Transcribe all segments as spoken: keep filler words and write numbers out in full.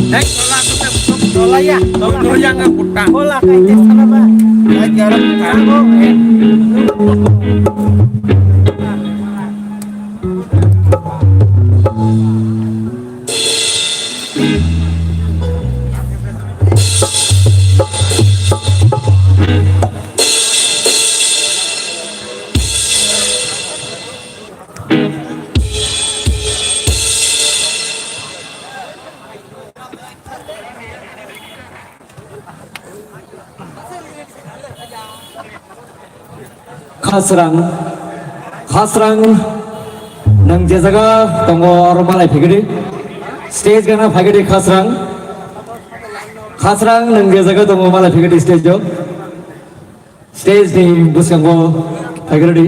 Next, tola, tola, tola ya, tola, tola ya, tola. Tola, kaite, tola ba. Ay, ya, tola. Khasrang, Khasrang, nwng je jaga tongo oro malai phikdi, stage gana phaikdi Khasrang, Khasrang nwng je jaga tongo malai phikdi stage o, stage ni bwskango phaikdi.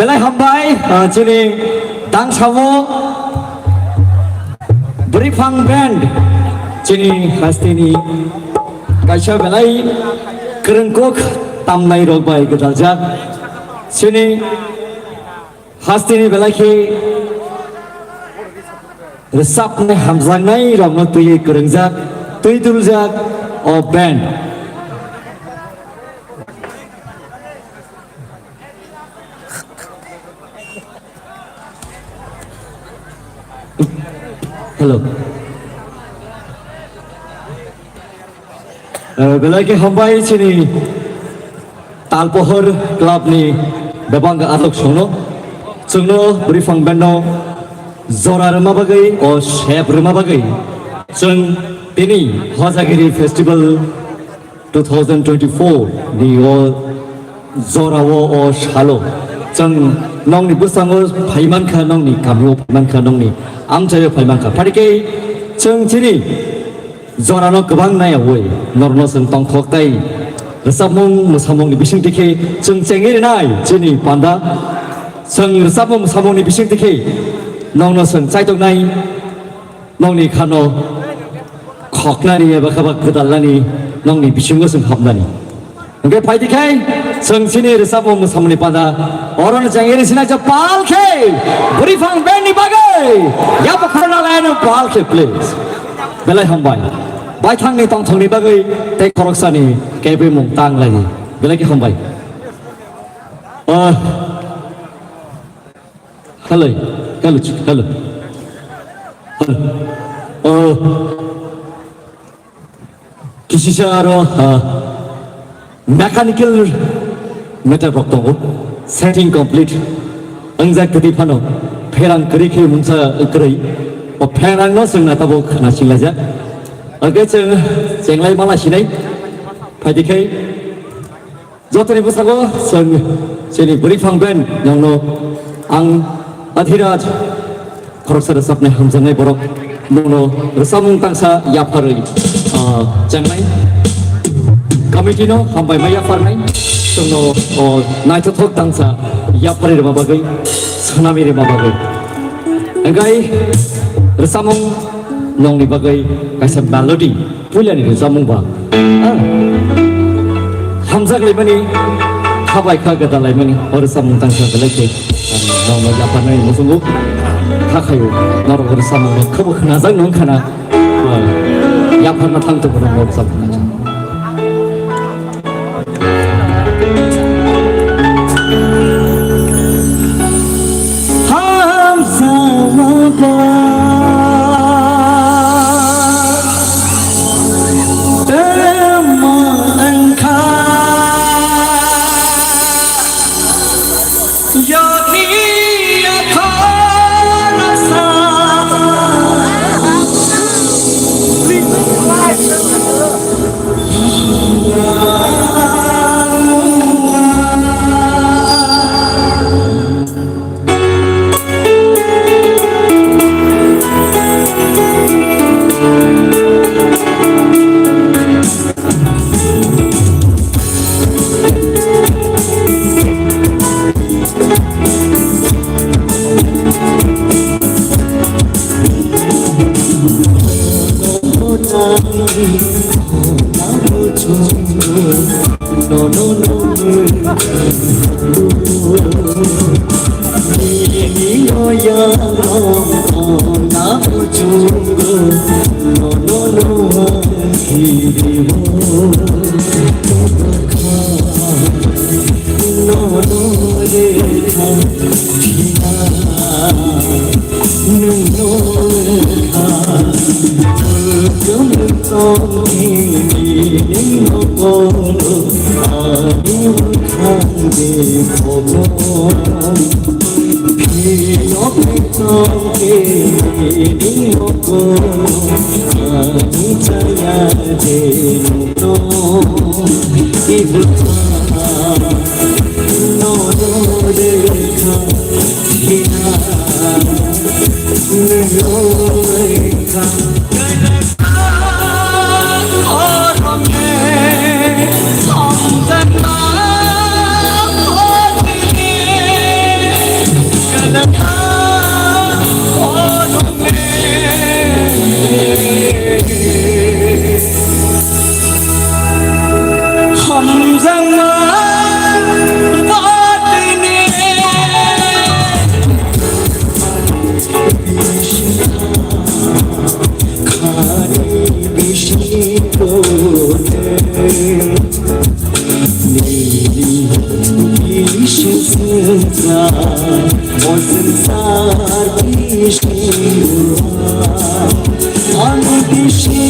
Belai hambai, ah, chini dangsamo Bwrwiphang Band, chini hasteni kaisa belai kwrwngkuk tamnairok bai gwdaljak. Chini hasteni belai khe rwchapnai hamjaknairokno twiwi kwrwngjak, twi duljak o band. Hello. Eh, belai khe hambai chini Talpohor Club ni bebak arok songno, chwngno Bwrwiphang Band no jora rwma bagwi, o sep rwma bagwi chwng tini Hojagiri Festival two thousand twenty-four ni o jorao o salo chwng nongni bwskango phaimankha, nongni kamio phaimankha, nongni amchaio phaimankha. Phai khe chwng chini jorano kwbang naiyaui norno chwng tongthok tei rwchapmung mwsamungni bisingtwi khe chwng chengwi rwnai chini panda. Chwng rwchapmung mwsamungni bisingtwi khe nongno chwng chaitoknai. Nongni khano khoknani eba khe ba gwdalnani nongni bisingo chwng hapnani. Hwnkhe phai di khai chwng chini rwchapmung mwsamungni panda orono chengiri sinai je pal khe Bwrwiphang Band ni bagwi yabo khoroknwng laino pal khe please. Belai hambai. Baithangni tongthokni bagwi tei khoroksani kebimung tang laini. Belai khe hambai. Ah. Hello, hello, hello. Hello. Oh. Kisisa aro, ah, mechanical matter rok tongo. Setting complete. Ang jak tadi phano pherang kri khe mungsa kri. O pherang no sengna tabo khna singlaja. Oke, cheng, chenglai mala sinai. Phaidi khai. Jotoni bwskango chwng chini Bwrwiphang Band nongno ang Adhiraj khoroksa rwchapnai hamjaknai borok nongno rwchapmung tangsa yapharwi, ah, chengnai. Committee no hambai ma yapharnai. Chwngno, o, naithothok tangsa yapharwi rwma bagwi, swnamwi rwma bagwi. Hwnkhe rwchapmung nongni bagwi kaisa melody. Puilani rwchapmung ba, ah, hamjak laimani, khabai kha gwdal laimani, o rwchapmung tangsa belai khe, ah, nongno yapharnai muchungo, kha khaio, norok o rwchapmung no khabo khnajak nung khana, ah, yapharna thang tongo nong o rwchapmung tangsa. Nini bisinsa mo sansar bisinga. Ani bisi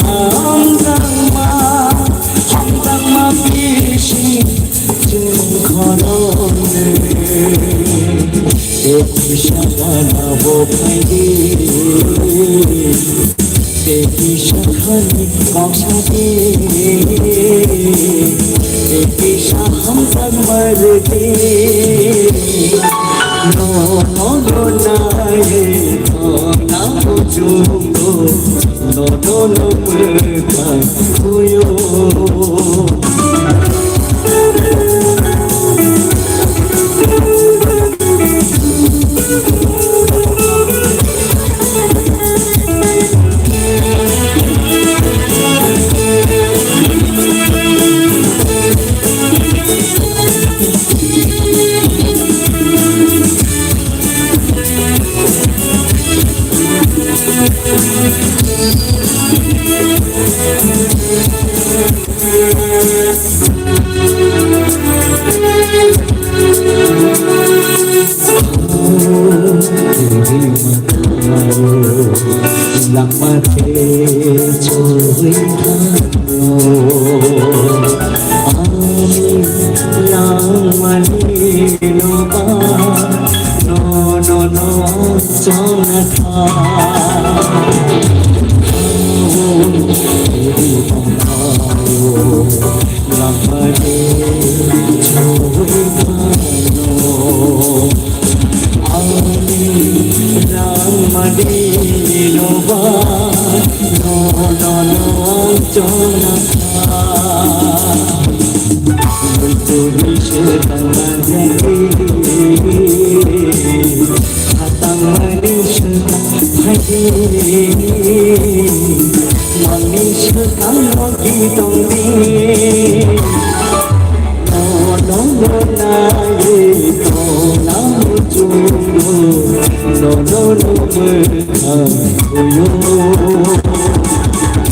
hamjakma, hamjakma bisi chwng khoroknwi. Tei kisa gana bo phaidi. Tei kisa khani kok sadi. Tei kisa hamjakma rwdi. No, no, no, nai, no, na, no, chungo. No, no, no, mwkhang kuyo. Langmate choi thangno, ani langmani noba, no, no, no, chona kha. Langmani choi thangno. Ani langmani noba, no, no, no, chona kha. Muitu ri se tangmani, hatangmani se tangmani, mani se tangmani tongdi. No, no, no, na, ye, no, na, mo, chu, no, no, no, no, me, na, yo, yo.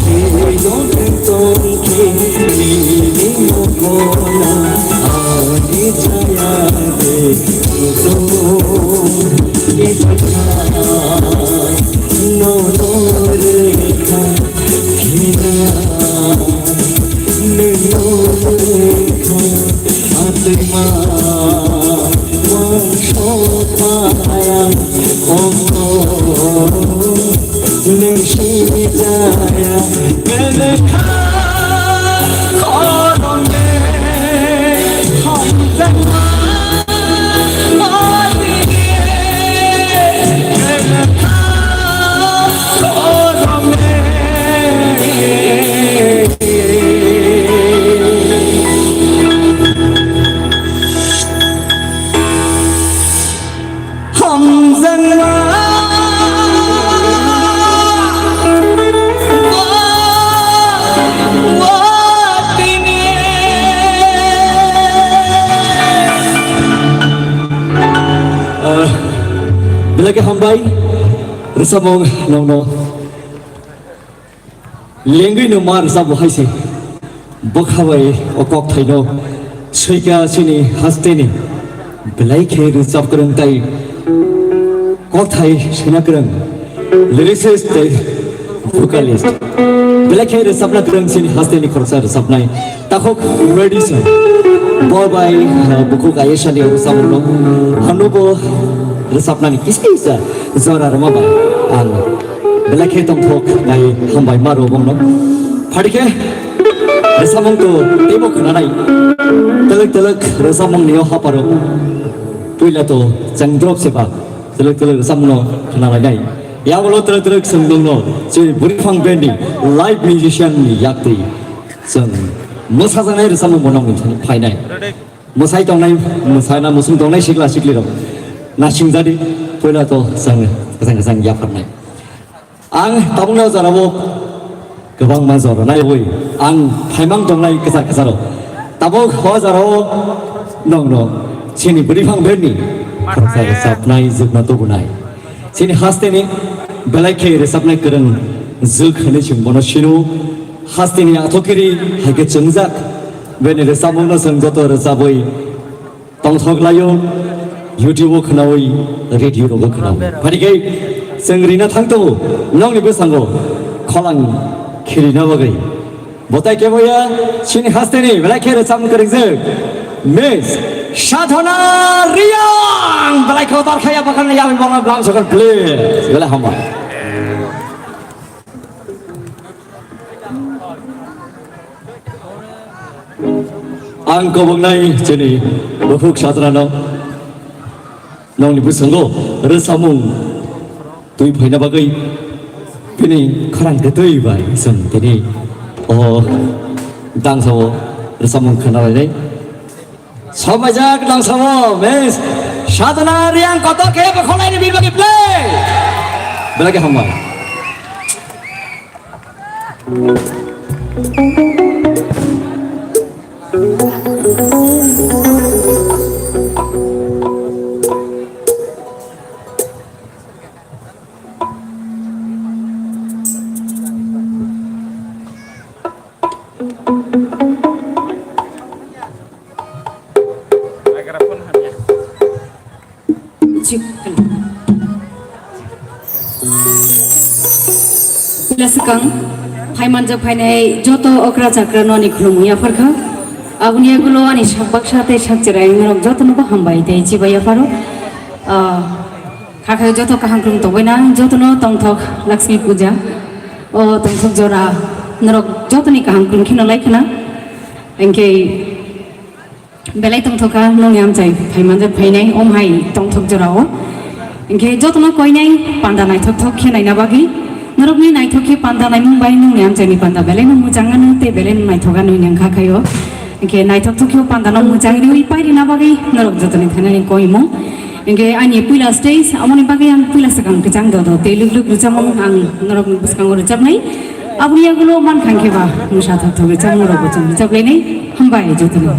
Hey, no, no, no, ke, ni, ni, no, no, na, a, ni, cha, ya, de, so, ni, cha, cha, no, no, re, kha. Khina, nwng no wngkha atwima, uansukmaya, omo nwng sinijaya, belekha khoroknwi hamjakma. Hamjakma. Ah, belai khe hambai rwchapmung nokno. Lengwi no ma rwchapbo hai se. Bwkha bai o kokthaino swika chini hasteni belai khe rwchap kwrwng tai kokthai sina kwrwng lyricist tei vocalist. Belai khe rwchapna kwrwng chini hasteni khoroksa rwchapnai takhuk Medicine. Bo bai, uh, bukhuk ayesani rwchapmungno hanobo rwchapnani kisa kisa jora rwma bai ang belai khe tongthok nai hambai ma rw bongno. Phadi khe rwchapmung to teibo khwnanai. Twlwk twlwk rwchapmungni o haparo puila to chwng drop se ba twlwk twlwk rwchapmungno khwnalainai. Yabolo twlwk twlwk chwng nungno chini Bwrwiphang Band ni live musician ni yaktwi chwng mwsajaknai rwchapmung bono phainai. Mwsai tongnai, mwsana mwsung tongnai sikla siklirok nasingjadi, puila to chwng kwchang kwchang yapharnai. Ang tabukni o jorao kwbangma jora naiwi ang phaimang tongnai kwchar kwcharo. Tabuk o jorao nongno chini Bwrwiphang Band ni khoroksa rwchapnai jwkna tubunai. Chini hasteni belai khe rwchapnai kwrwng jwk hwnwi chwng bono sino. Hasteni athokiri hai khe chwngjak. Bini rwchapmungno chwng joto rwchabwi tongthok laio, YouTube-o khnaui, radio-rogo khnaui. Phani khe chwng rina thang tongo, nokni bwskango kholang khirina bagwi. Bo tai kebo ya, chini hasteni belai khe rwchapmung kwrwngjak Miss Sadhana Reang, belai khe kotor khaya bakhan ya, bongno blam sokol, please. Belai hambai. Ang koboknai chini bukhuk Sadhanano nokni bwskango rwchapmung twi phaina bagwi bini khorang kwtwi bai chwng tini o dangsao rwchapmung khna lainai. Somaijak dangsao Miss Sadhana Reang, kotor khe bo kholaini bini bagwi, please. Belai khe hambai. Chik. Puila swkang phaimanjak phainai joto okra chakra no ani khulumung yapharkha. Aboni yagulo ani sak baksa tei sak chwrai norok jotono bo hambai tei chibai yapharo. Ah, kha khe joto kaham kwrwng tongbaina, jotono tongthok Lakshmi Puja. O tongthok jora norok jotoni kaham kwrwng kheno lai khna. Hinkhe belai tongthok kha nongni amchai phaimanjak phainai, om hai tongthok jorao. Hinkhe jotono koinai panda naithok thok khe naina bagwi, norokni naithok khe panda naimung bai nongni amchaini panda belaino mwchang ano tei belaino naithok ano wngkha khaio. Hinkhe naithok thok khe o panda no mwchang riwi pairina bagwi norok jotoni thanani koimung. Hinkhe ani puila stage, amoni bagwi ang puila swkang kwchang dodo tei luk luk rwchapmung ang norokni bwskango rwchapnai. Aboni yagulo mankha hinkhe ba mwsa thok thok rwchapmung rok bo chwng rwchaplainai. Hambai jotono.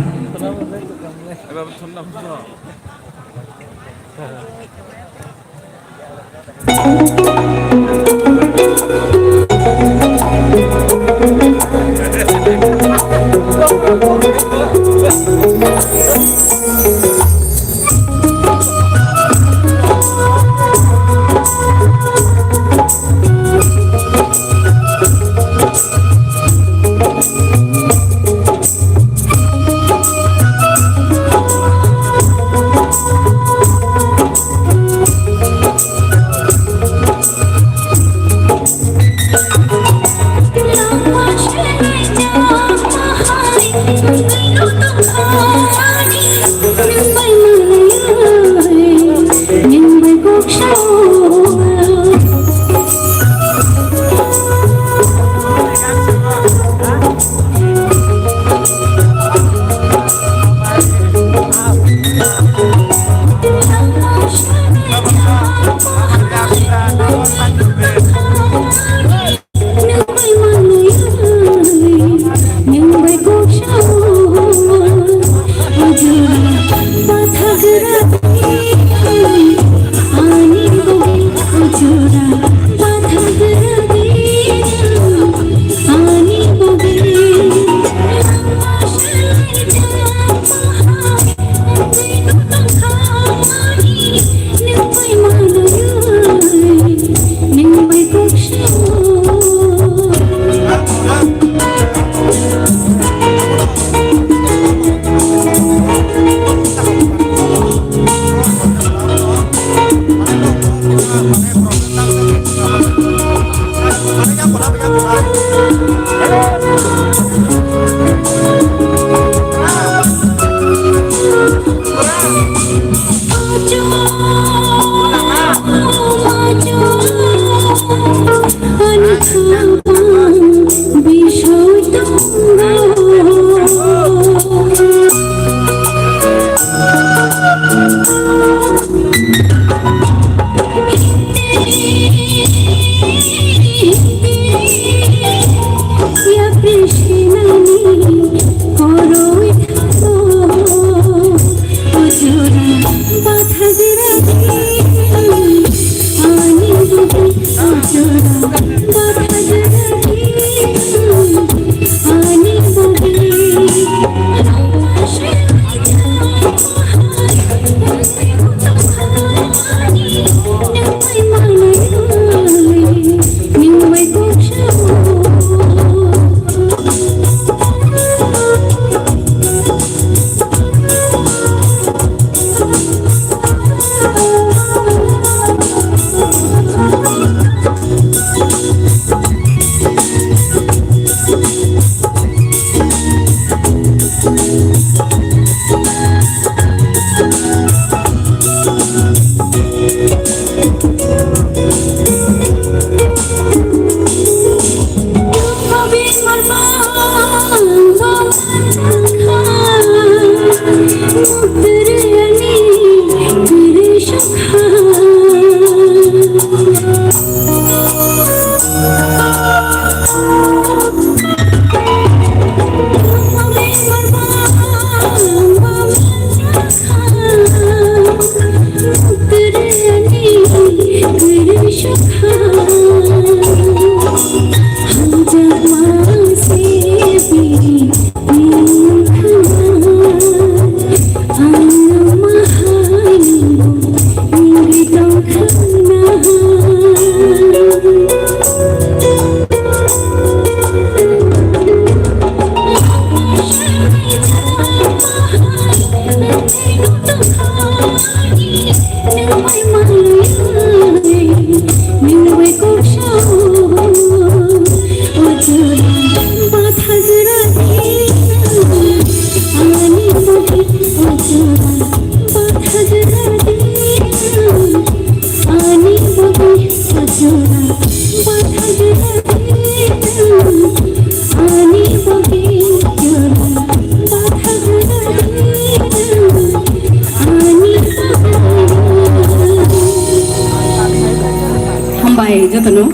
Hambai jotono.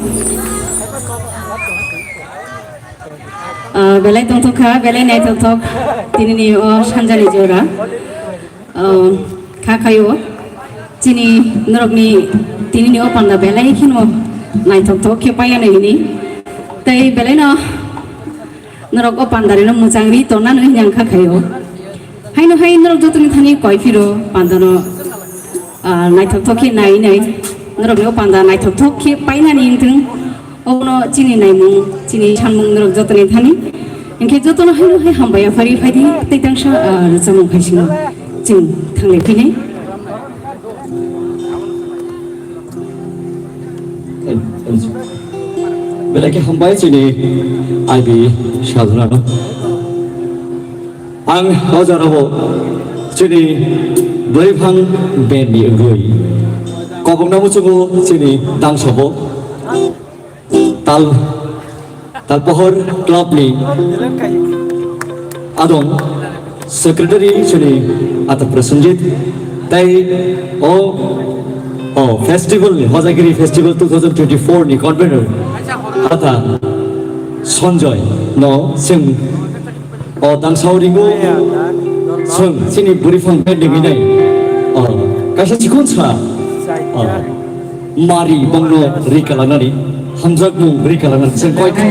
Ah, belai tongthok kha, belai naithok thok tinini o sanjani jora. Ah, kha khaio chini norokni tinini o panda belai kheno naithok thok khe paiya nai hini. Tei belai no norok o panda rino mwchang ri tonna nw hini ang kha khaio. Haino hai norok jotoni thani koi phiro panda no, ah, naithok thok khe nai nai norok no panda naithok thok khe painani wngthung. Obono chini naimung, chini sanmung norok jotoni thani. Hinkhe jotono haino hai hambai yaphari phaidi tei tangsa, ah, rwchapmung phaisingo chwng thanglai phinai. Belai khe hambai chini I B Sadhana no. Ang o jorao chini Bwrwiphang band ni wngwi kobokna muchungo chini Dangsa bo. Tal, Talpohor Club ni adong secretary chini Ata Prasenjit tei o, o festival ni, Hojagiri Festival two thousand twenty-four ni convener Ata Sanjoy no chwng o Dangsa o ringo. Chwng chini Bwrwiphang band ni winai o kaisa chikon sa o mari bongno ri kalanani, hamjakmung ri kalanani chwng koi khe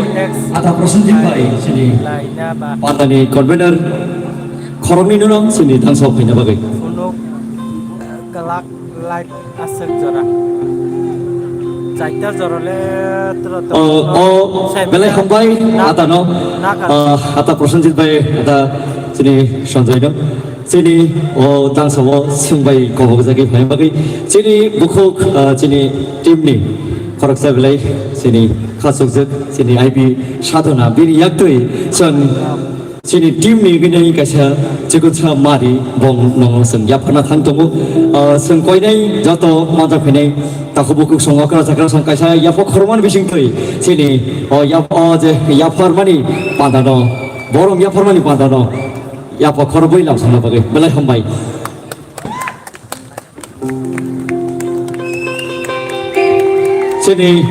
Ata Prasenjit bai chini pandani convener khoroknwi no chini Dangsa o phaina bagwi. Aswk jora. Chaita jora le tro to. O, o, belai hambai, na-, atano, na ka- ah, ata Prosenjit bai, ata chini Sanjoy no. Chini o Dangsa o swngbai kobok jagwi phai bagwi. Chini bukhuk, ah, chini team ni khoroksa belai chini khachukjak, chini I B Sadhana bini yaktwi chwng Chini team ni gwnwi kaisa chikon sa mari bong nongo chwng yapharna thang tongo. Ah, chwng koinai joto manjak phainai takhuk bukhuk song okra chakra song kaisa yapha khorokmani bising twi chini o yap-, o je yapharmani panda no, borok yapharmani panda no yapha khorokbwi lamsokna bagwi belai hambai. Chini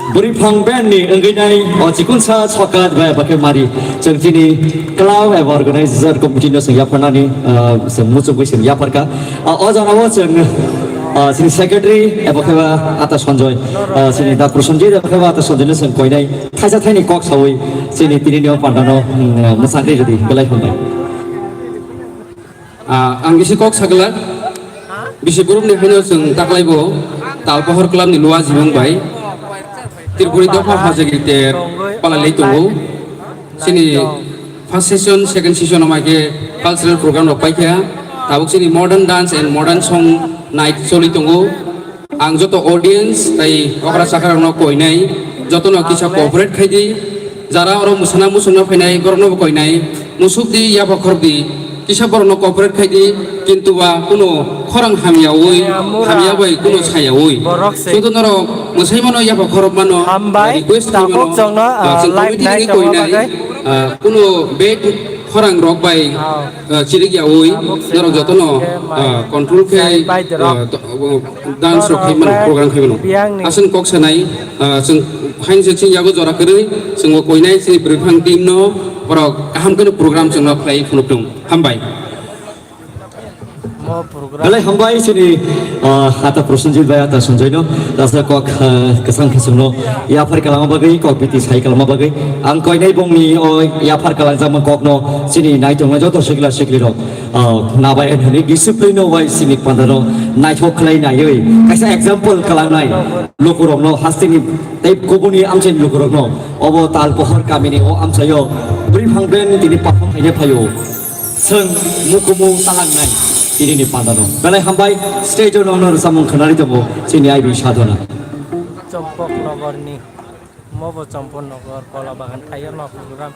Bwrwiphang band ni wngwi nai o chikonsa sokat bai bakhe mari chwng chini club eba organizer committee no chwng yapharnani, ah, chwng muchungwi chwng yapharkha. Ah, o jora o chwng, ah, chini secretary eba khe ba Ata Sanjoy, ah, chini da Prosenjit eba khe ba Ata Sanjoy no chwng koinai. Thaisa thaini kok sawi chini tini ni o panda no, mm, mwsakri rwdi belai hambai. Ah, ang bisi kok sagwlak, bisi group ni haino chwng taklai bo Talpohor club ni Lua Jibong bai Tripuri dopha hajagiri ter palai lai tongo. Chini first session, second session o mai khe cultural program rok paikha. Tabuk chini modern dance and modern song night choli tongo. Ang joto audience tai okra chakra rokno koinai, jotono kisa cooperate khai di. Jara oro musana musungna phainai borokno bo koinai, musuk di, yapha khorok di. Kisa borokno cooperate khai di, kintu ba kuno khorang hamyawi, hamya bai kuno sayawi. Borok se. Kintu norok mwsai mano, yapha khorok mano, hambai, request khai tabuk mano, chwngno, ah, ah, chwng live committee nai ni tongma koinai, bagwi. Ah, kuno bad khorang rok bai, ah, chirik yawi, tabuk se norok jotono, ah, control khai, ah, to-, oh, dance rok khai mano, program khai mano. Aswk kok sanai, ah, chwng hain se chini yago jora kwrwi, chwng bo koinai chini bwrwi phang team no, borok kaham khe program chwngno khlai phunuk tung. Hambai. Mo program. Belai hambai chini, ah, ata Prosenjit bai ata Sanjoy no. Dasa kok, ah, kwchang khe chwngno yaphar kalama bagwi, kok biti sai kalama bagwi. Ang koinai bongni o yaphar kalangjak man kok no chini naitok nai joto sikla sikli rok, ah, nabai hwnwi discipline no wai chini panda no naithok khlai naiwi. Kaisa example kalangnai lukurok no hasteni tei kubuni amchaini lukurok no obo tal pohor kamini o amchaio bwrwi phang ben tini perform khaina phaio. Chwng mukumu talangnai tinini pandano. Belai hambai, stage-o nono rwchapmung khwnarwi tongo chini I B Sadhana. Chompok nogorni, mobo Chompok nogor, Kola Bagan, Thaiyarma program.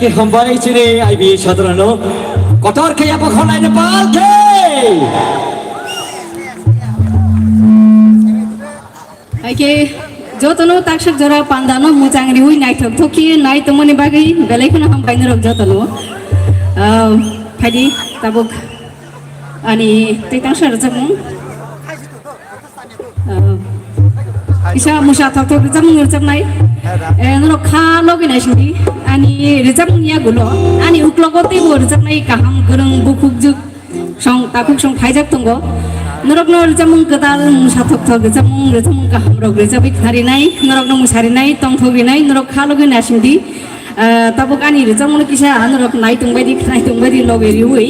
Hambai chini I B sadharano kotor khe yapha khonai Nepal khe. Haikhe jotono taksak jora pandano muchang riwi naithok thok khe nai tongmani bagwi belai kheno hambai norok jotono. Ah, phaidi tabuk ani tei tangsa rwchapmung. Ah, kisa musa thok thok rwchapmung rwchapnai. Eh, norok kha logwi naisingdi. Ani rwchapmung yagulo. Ani uklogo teibo rwchapnai kaham, kwrwng, bukhuk, juk, song, takhuk song phaijak tongo. Norokno rwchapmung kwtal, musa thok thok rwchapmung, rwchapmung kaham rok rwchapwi khnarinai, norokno musarinai, tongthok rinai, norok kha logwi naisingdi. Ah, tabuk ani rwchapmungno kisa norok nai tongbaidi, khnai tongbaidi loge riwi.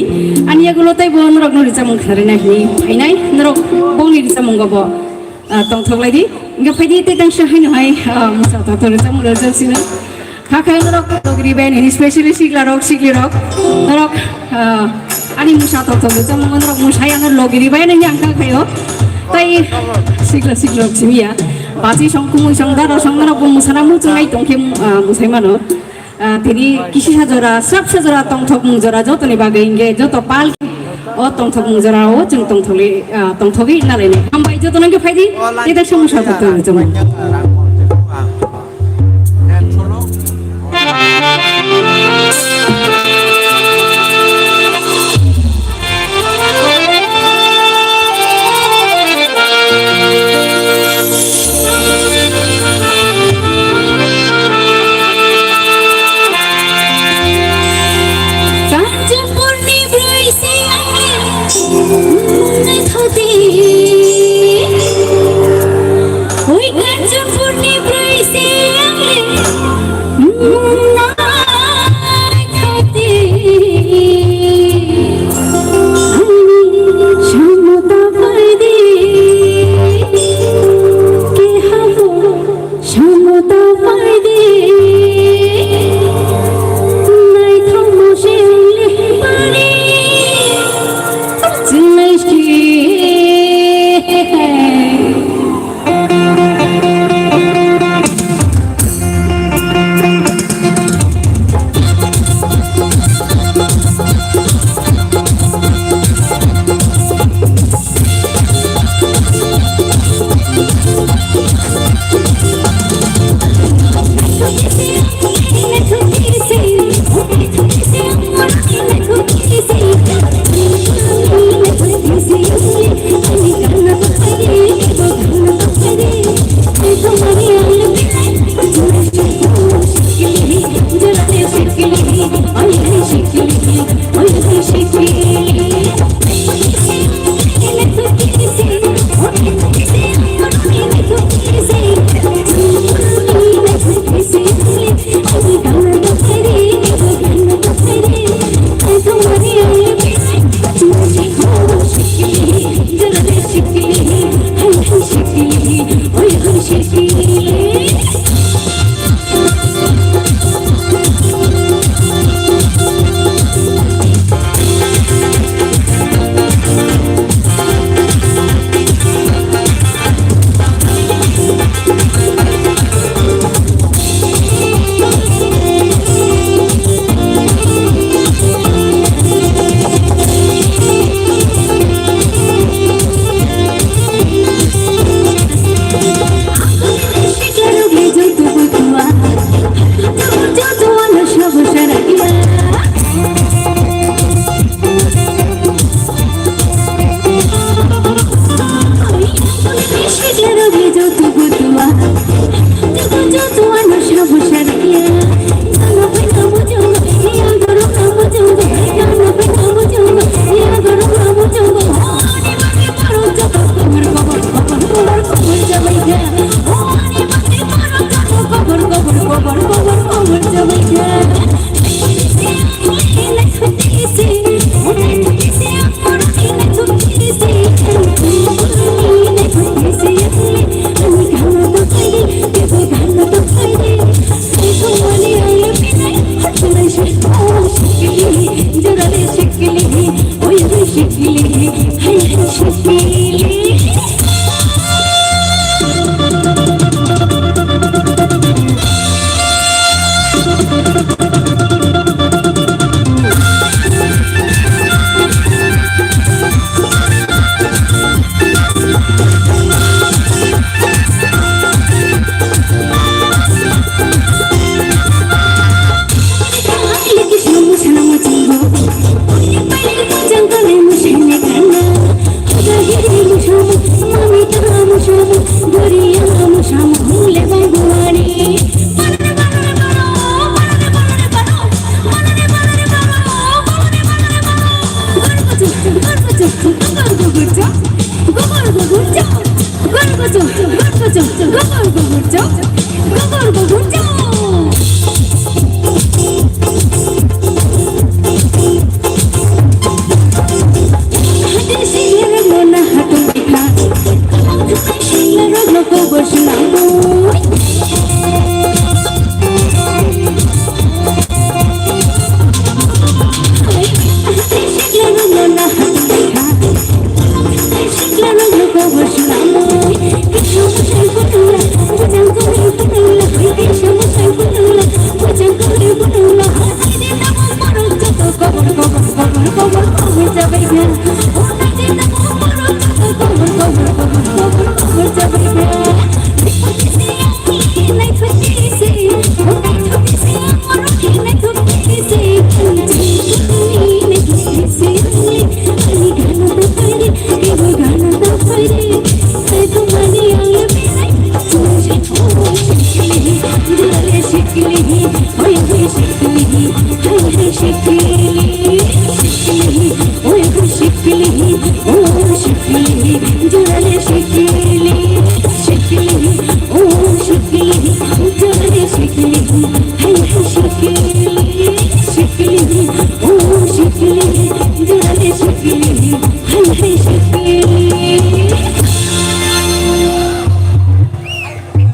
Ani yagulo teibo norokno rwchapmung khnarinai hinwi phainai, norok bongni rwchapmungo bo, ah, tongthok laidi. Hingke phaidi tei tangsa haino hai, ah, musa thok thok rwchapmung rwchapsino. Kha khe norok loge ribai nini specially sikla rok, sikli rok. Norok, ah, ani musa thok thok rwchapmungo norok musai ano loge ribai nini ang kha khayo. Tai sikla sikli rok simiya. Basi song kumui song daro song norok bo musana muchungnai tongkhe, ah, musai mano. Ah, tini kisisa jora, srapsa jora, tongthokmung jora, jotoni bagwi hingke joto pal o tongthokmung jora o chwng tongthokli, ah, tongthogwi nalainai. Hambai jotono hingke phaidi, tei tei somosa tongthok chwng. Kanchanpurni broi se ang le nungnai thodi. Oi Kanchanpurni broi se ang le nungnai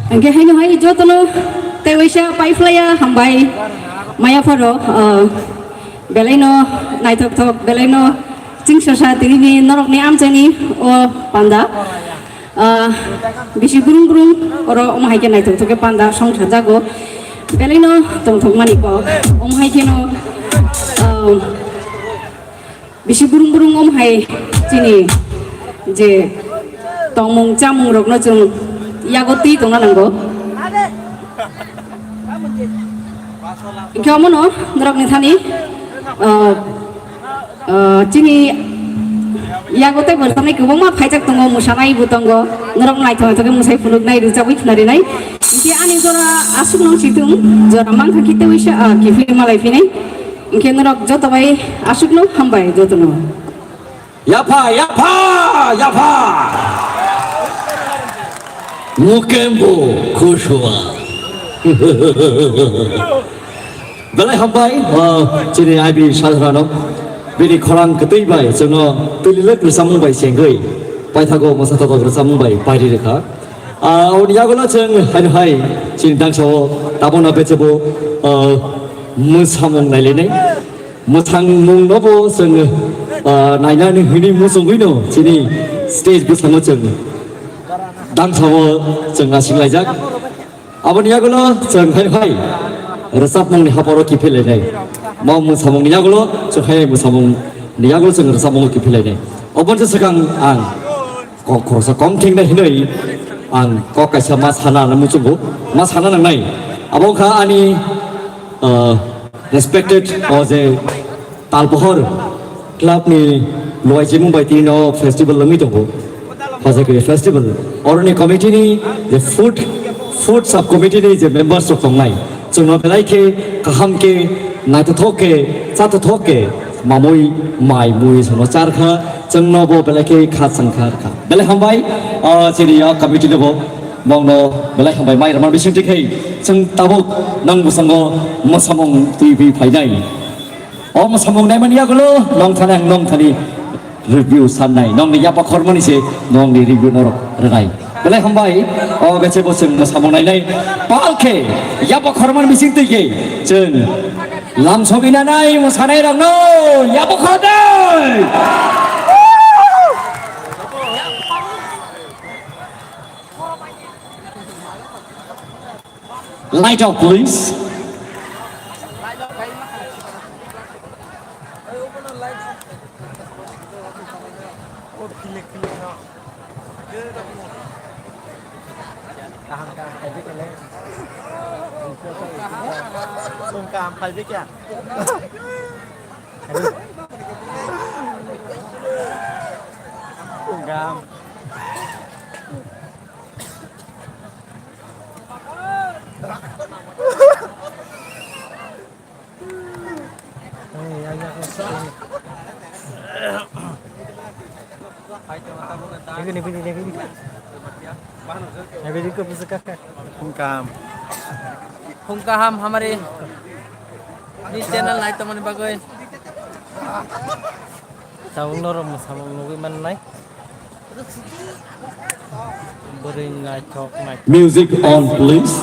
Hingke haino hai jotono tei waisa paiphlaiya hambai maya pharo, ah, belaino naithok thok, belaino chingsosa tinini norokni amchaini o panda. Ah, bisi brung brung oro omo hai khe naithok thok khe panda song sajago. Belaino tongthokmani kok omo hai kheno, ah, bisi brung brung omo hai chini je tongmung chamung rokno chwng yago twi tongna nango. Hingke omono norokni thani, ah, ah, chini yago tei bo thani kwbangma phaijak tongo, mwsanai bo tongo, norok naithok naithok khe mwsai phunuknai, rwchabwi khwnarinai. Hingke ani jora aswk nung si thung, jora mankha khe tei waisa, ah, kiphilwi malai phinai. Hingke norok joto bai aswkno hambai jotono. Yapha, yapha, yapha. Mukembo khushua. Belai hambai, ah, chini I B Sajrano. Bini khorang kwtwi bai chwngno twililwk rwchapmung bai chengwi paithago mwsa thotok rwchapmung bai pairi rwkha. Ah, aboni yagulo chwng hai hai chini dangsao tabukno bechebo, ah, mwsamung nailainai. Mwthangmung nobo chwng, ah, nainani hwnwi muchungwino chini stage bwskango chwng dangsao chwng asinglaijak. Aboni yagulo chwng hai hai rwchapmungni haporo kiphilwi nai. Mo mwsamungni yagulo chwng hai hai mwsamungni yagulo chwng rwchapmungo kiphilwi nai. Oboni swkang ang kok khoroksa kom thingnai hinwi ang kok kaisa ma sana muchungo, ma sana nangnai. Abo wngkha ani, ah, respected o je Talpohor club ni luaijimung bai tini no festival wngwi tongo. Hojagiri festival. Oroni committee ni je food, food sub committee ni je members rok tongnai. Chwngno belai khe kaham khe naithothok khe chathothok khe mamui mai mui sono charkha chwngno bo belai khe kha changkha kha. Belai hambai, ah, chini ya committee no bo nongno belai hambai mai rama bising tikhai chwng tabuk nang bwskango mwsamung twi phainai. O mwsamung naimani yagulo nong thani ang nong thani review sannai, nongni yapa khormani se nongni review norok rwnai. Belai hambai, o bechebo chwng mwsamung nainai. Palkhe yapa khormani bising twi khe chwng lamsogwi nanai mwsanai rokno yapa khornai. Light off, please. Kaham kaham khaide kele. Song kaham khaide kya? Song kaham. Abidi ko busu kaka. Phung kaham. Phung kaham hamari ni channel nai tongmani bagwi. Tabuk norok mwsamung nugwi mannai. Bwrwi naithok naithok. Music on, please.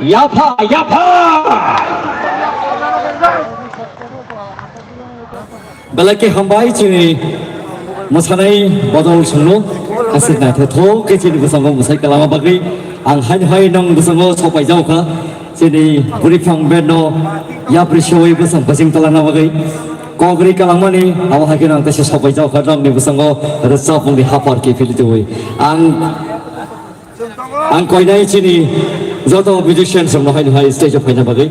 Yapha, yapha! Belai khe hambai chini mwsanai bodol songno aswk naithothok khe chini bwskango mwsai kwlama bagwi ang haino hai nwng bwskango sok paijao kha chini bwrwi phang band no yapri sewi bwsang bwsing twlangna bagwi kok ri kwlangmani abo hai kheno ang teisa sok paijao kha nwngni bwskango rwchapmungni haphar kiphilwi tongwi ang ang koinai chini joto musicians rokno haino hai stage o phaina bagwi.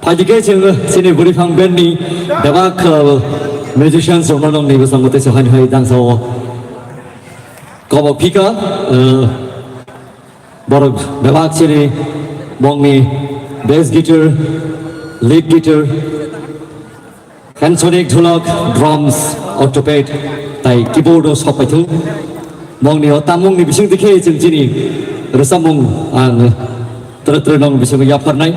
Phaidi khe chwng chini bwrwi phang band ni bebak, uh, musicians rok no nongni bwskango teisa hai hai dangsa o kobok phika, uh, borok bebak chini bongni bass guitar, lead guitar, Hensonic dholok, drums, octopad, tai keyboard o sok paithu. Mongni o tamungni bising dikhe chwng chini rwchapmung ang tere tere nong bisingo yapharnai.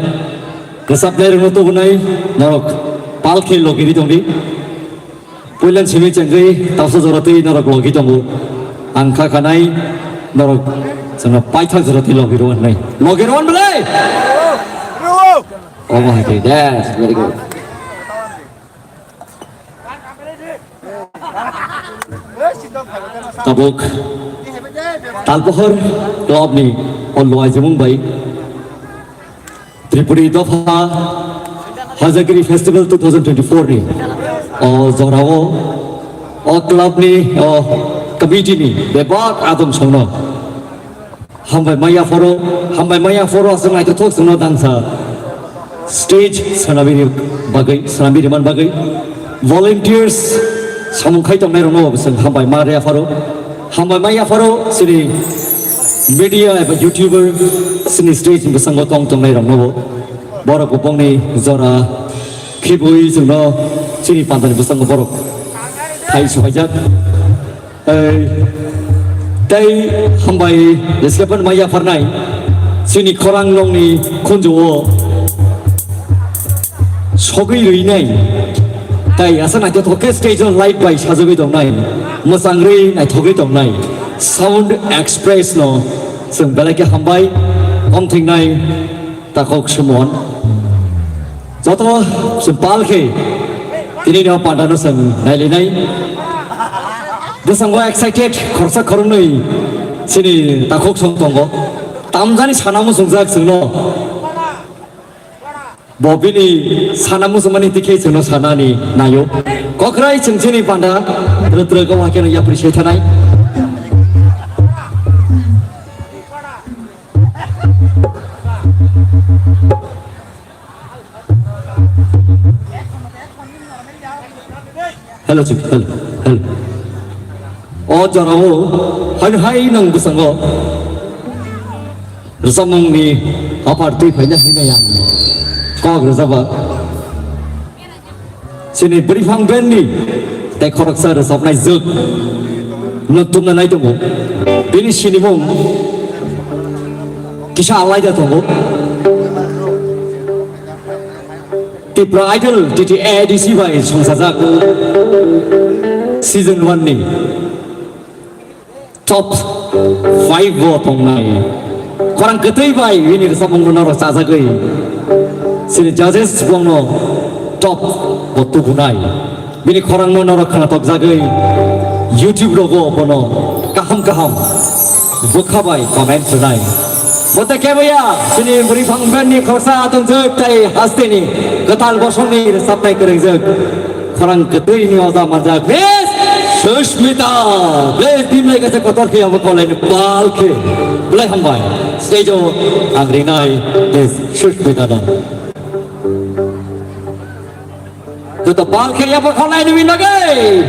Rwchapnai rwno tubunai norok pal khe logiri tongdi. Puilan simi chengwi tausa jora twi norok logi tongo. Ang kha khanai norok chwngno paithak jora twi logi rw hwnwi. Logi rw hwn belai? Omo hai khe, yes, very good. Tabuk Talpohor club ni o luaijimung bai Tripuri dopha Hajagiri Festival two thousand twenty-four ni o jorao o club ni o committee ni bebak adong songno Hambai maya phoro, hambai maya phoro aswk naithothok chwngno dangsa stage swnamwi bagwi, swnamwi rwman bagwi. Volunteers samung khai tongnai rokno bo chwng hambai ma rwya pharo. Hambai maya pharo chini media eba YouTuber chini stage ni bwskango tong tongnai rokno bo. Borok bo bongni jora khibwi chwngno chini pandani bwskango borok thai suhaijak. Ei, tei hambai jeskepan ma yapharnai chini khorang nongni khunju-o sogwi rwinai. Tei asa naithothok khe stage-o light bai sajagwi tongnai, mwchangwi naithogwi tongnai Sound Express no chwng belai khe hambai, om thingnai. Takhuk Sumon. Joto chwng pal khe tini no panda no chwng nailinai. Bwskango excited khoroksa khoroknwi chini takhuk song tongo. Tamjani sana muchungjak chwngno. Bo bini sana muchungmani tikhe chwngno sanani naio. Kokrai chwng chini panda rwtrwk o hakhe no yapri sai thanai. Hello, chik, hello, hello. O jorao, hai, hai, nang bwskango. Rwchapmungni offer twi phaina hinwi ang kok rwjaba. Chini Bwrwiphang band ni tei khoroksa rwchapnai jwk no tumna nai tongo. Bini sinimung kisa alaida tongo. Tipra Idol T T A D C bai songchajak season one ni top five o tongnai. Khorang kwtwi bai bini rwchapmung no norok chajagwi chini judges bongno top o tubunai. Bini khorang no norok khwnathok jagwi YouTube rogo bono kaham kaham bwkha bai comment rwnai. Bote keboya chini Bwrwiphang band ni khoroksa atwng jwk tei hasteni kwtal bosongni rwchapnai kwrwngjwk. Khorang kwtwini oja manjak Miss Sushmita. Please, team lai kaisa kotor khe abo kolai ni pal khe. Belai hambai. Stage o ang rinai Miss Sushmita no. Joto pal khe abo kolai ni winna gai.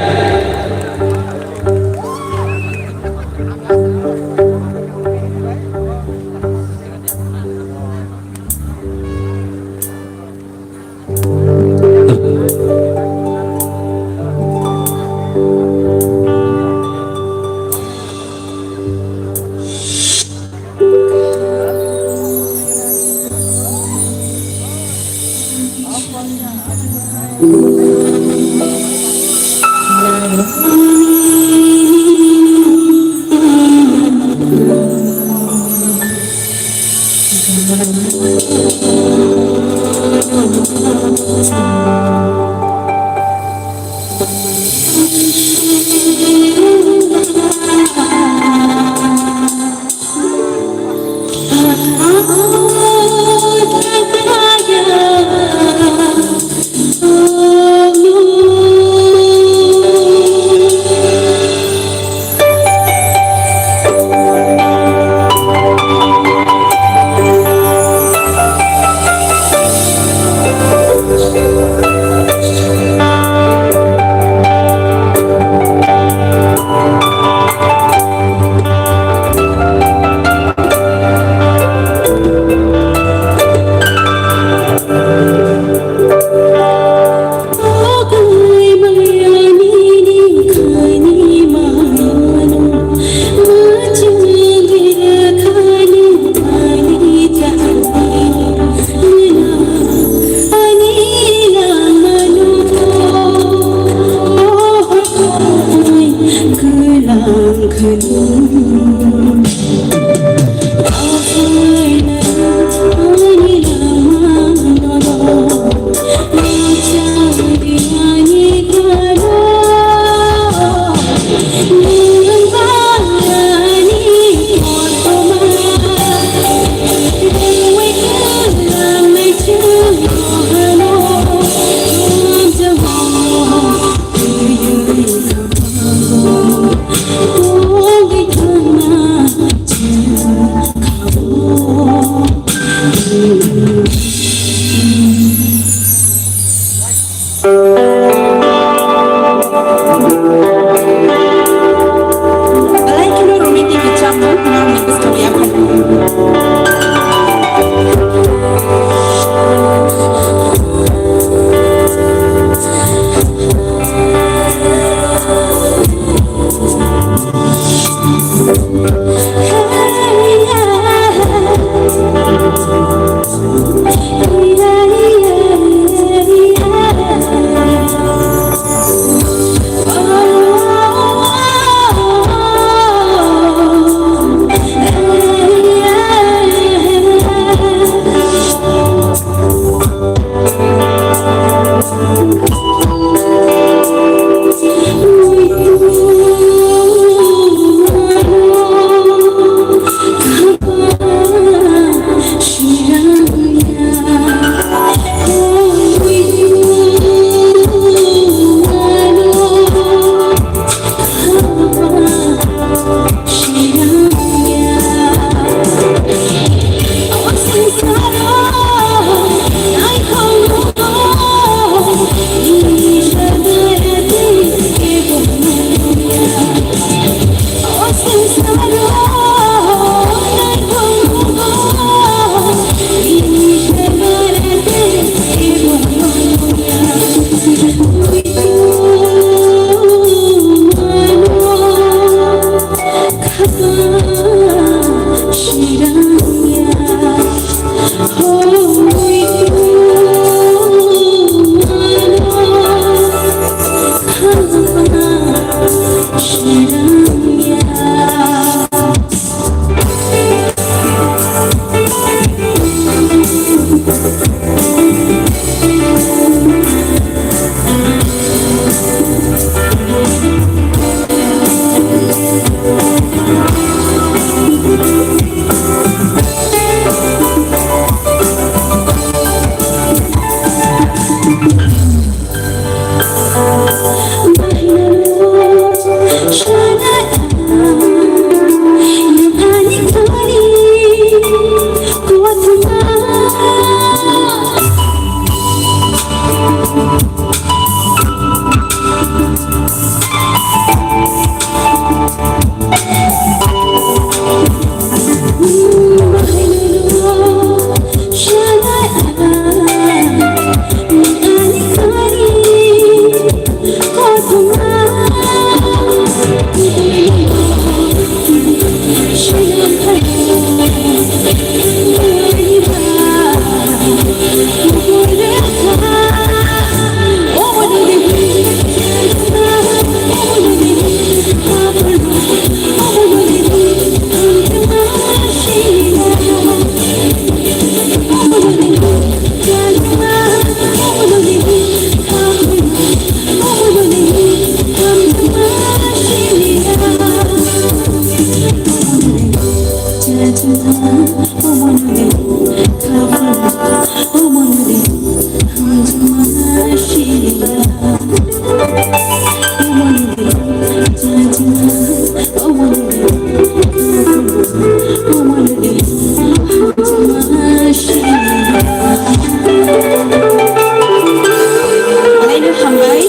Belai no hambai.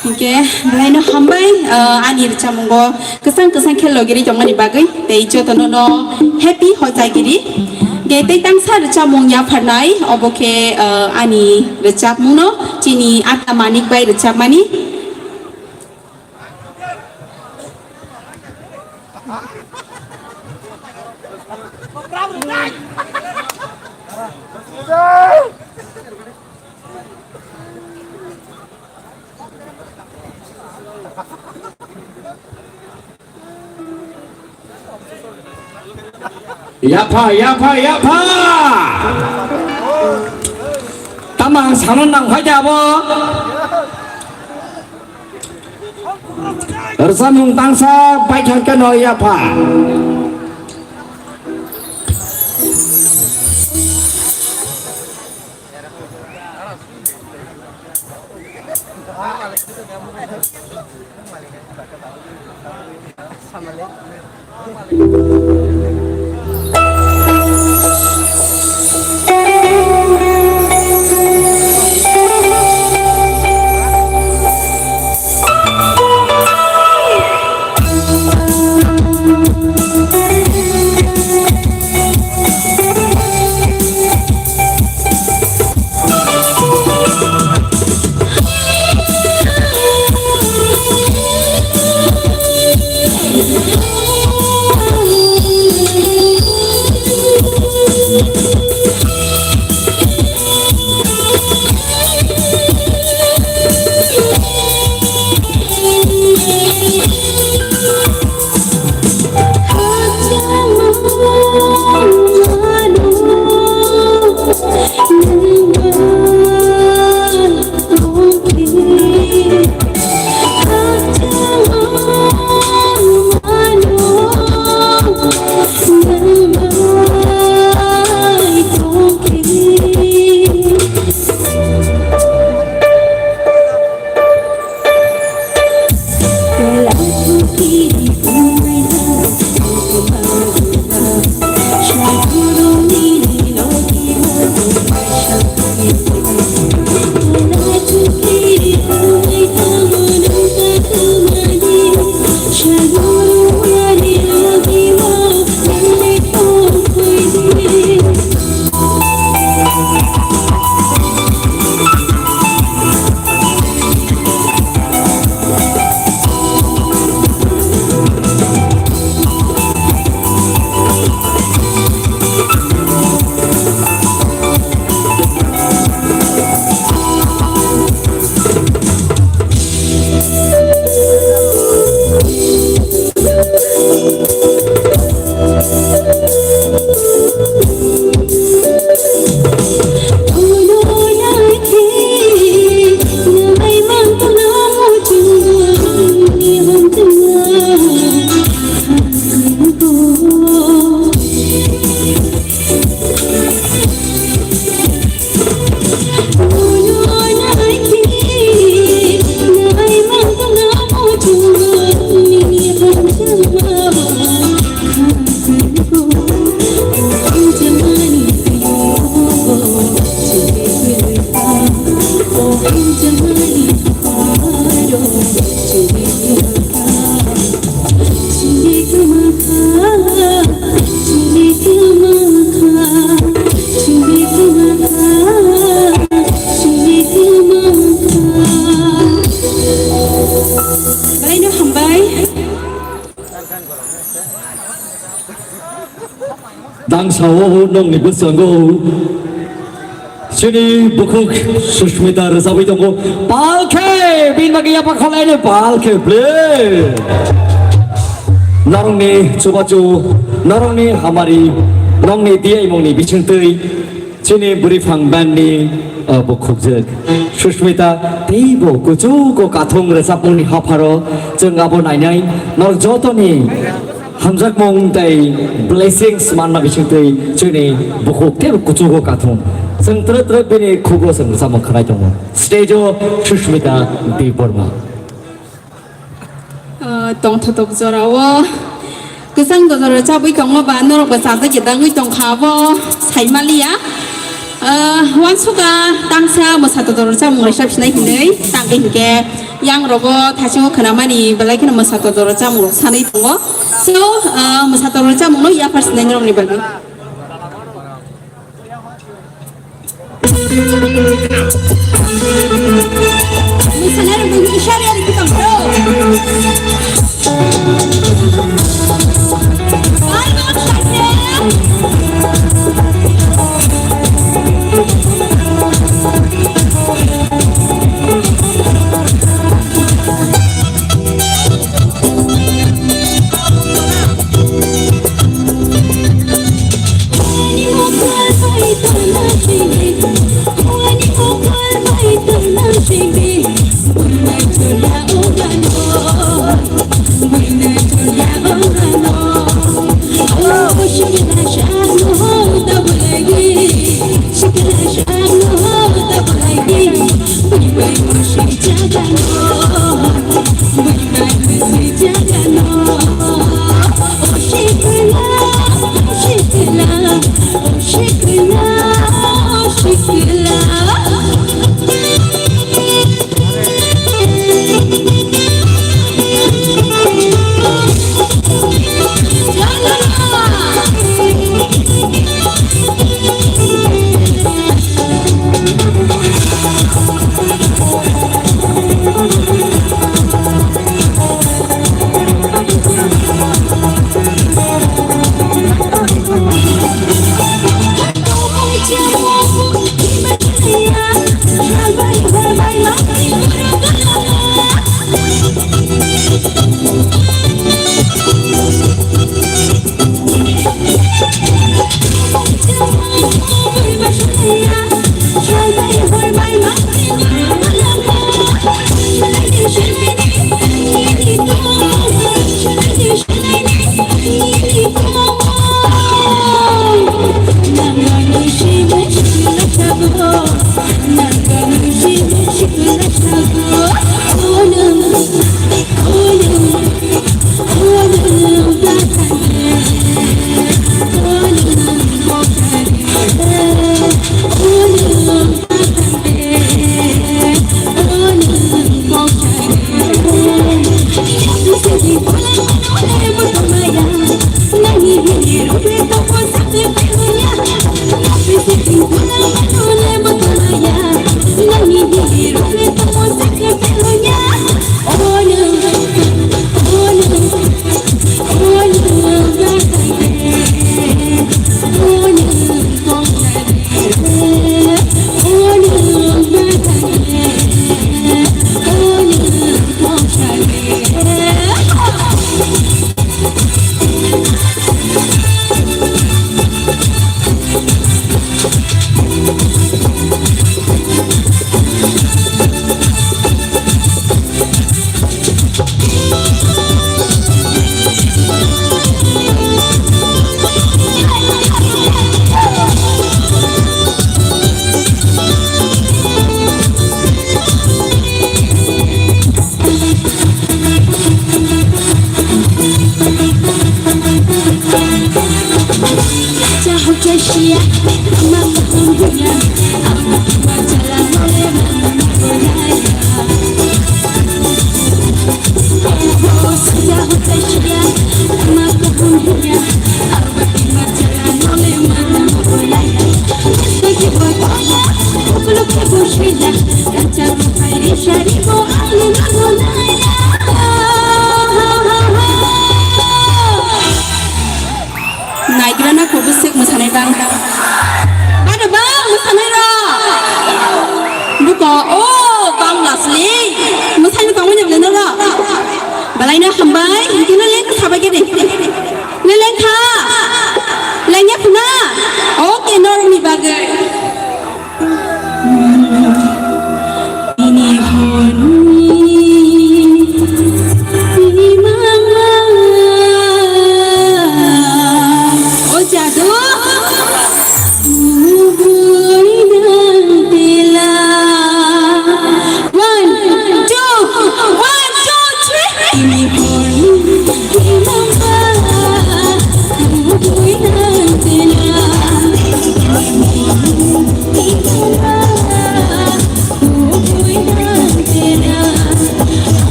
Hinkhe belai no hambai, ah, ani rwchapmungo kwchang kwchang khe logirwi tongmani bagwi tei jotono no happy Hojagiri. Hinkhe tei tangsa rwchapmung yapharnai obo khe, ah, ani rwchapmungno chini Ata Manik bai rwchapmani. Yapha, yapha, yapha! Tamo ang sano nang phai de abo. Rwchapmung tangsa baithang khe no yapha. Belai no hambai. Dangsa o nongni bwskango chini bukhuk Sushmita rwchapwi tongo. Pal khe bini bagwi yapha khwlaino, pal khe ble. Norokni chubachu, norokni hamari, nongni diyaimungni bisingtwi. Chini bwrwi phang band ni, uh, bukhukjwk Sushmita teibo kuchugo kathung rwchapmungni hapharo chwng abo nainai norok jotoni Hamjakmung tei blessings manna bisingtwi chini bukhuk tei kuchugo kathung. Chwng twrwk twrwk bini khugo chwng rwchapmung khwnai tongo. Stage o Sushmita Debbarma. Ah, tongthotok jorao kwchang dodoro chabwi tongo ba norokbo chajak ya dangwi tongkha abo saimaliya. Ah, uansukha tangsa mwsa dodoro chamung rwchap sinai hinwi tangwi hinkhe yang rogo thaichungo khwnamani belai kheno mwsa dodoro chamung rok sanwi tongo. So, ah, mwsa dodoro chamung no yaphar sinai norokni bagwi. Naigrana kobosek mwsanai bang. Bado bang mwsanai rok. Buko, o, bang lasli. Mwsai no tongmani bwlai no rok. Balaina hambai, hingke no lengkha sabai khe de. No lengkha. Lengya khuna. Oke, norokni bagwi. Ini honi imang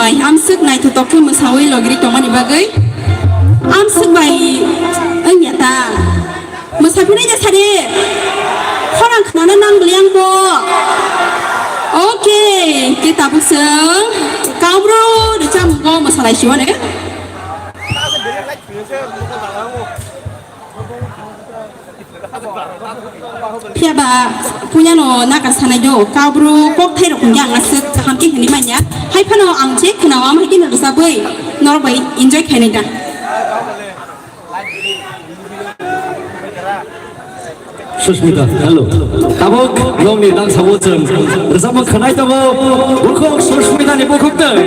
Bai, amswk naithotok khe mwsawi logiri tongmani bagwi. Amswk bai wngya ta. Mwsaphinai ja sari. Khorang khnana nang bwliyang bo. Okay, khe tabuk chwng Kaubru rwchapmung bo mwsalai siwani. Phiya ba puila no nakar sanai do, Kaubru kok thai rok hwnkhe ang aswk kaham khe hwnwi manya. Hai phano ang je khwnao, am hai khe no rwchapwi norok bai enjoy khainai da. Susmita, hello. Tabuk nokni nang sabo chwng rwchapmung khwnai tongo. Bukhuk Susmita ni bukhuk twi.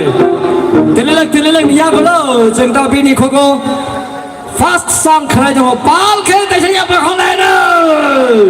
Telelek telelek ni yagulo chwng ta bini khogo. First song khwnai tongo, pal khe kaisa yapra kholai rw.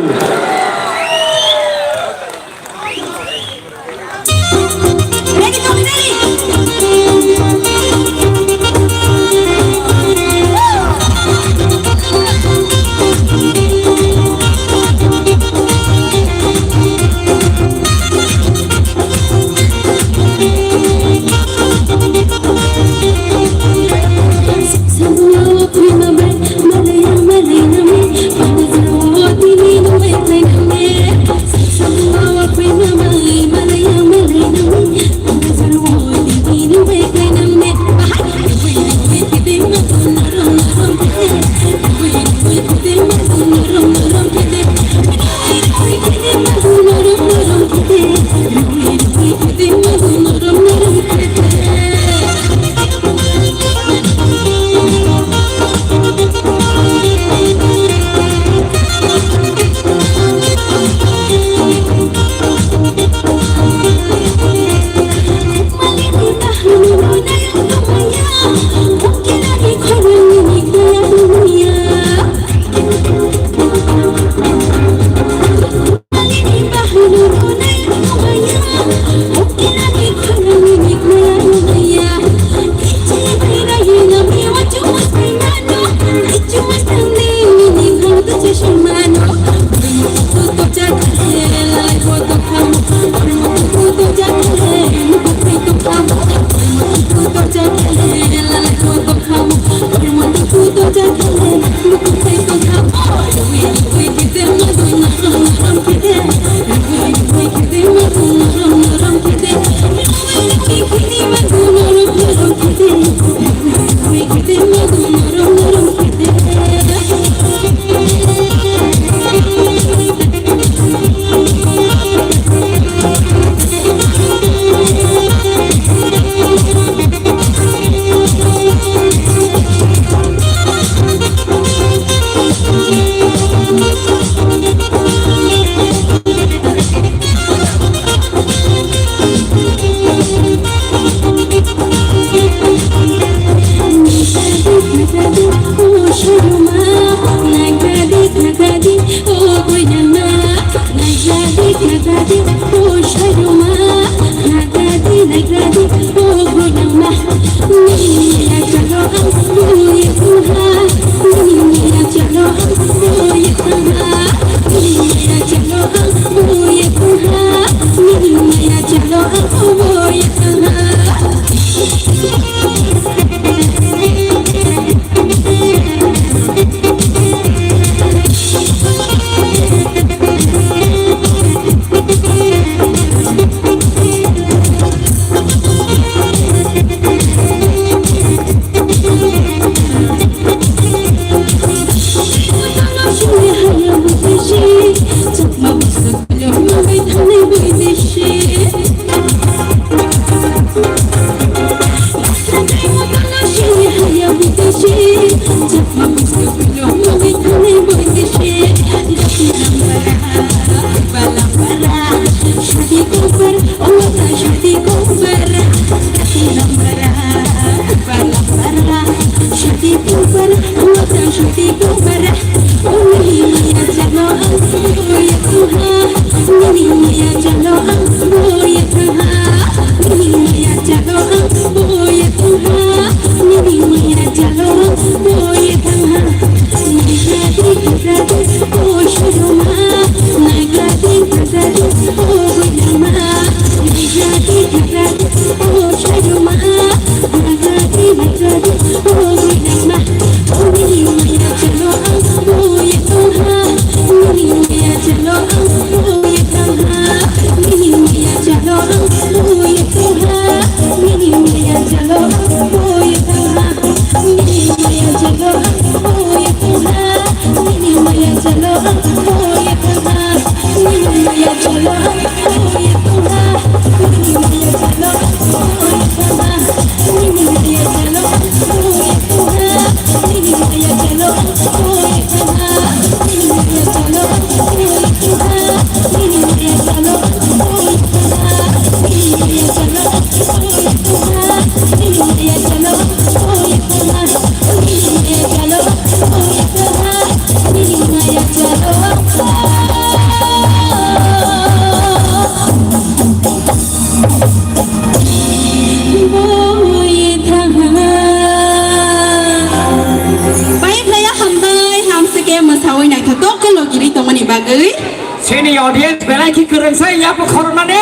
Belai khe kwrwng sai yapo khoroknani.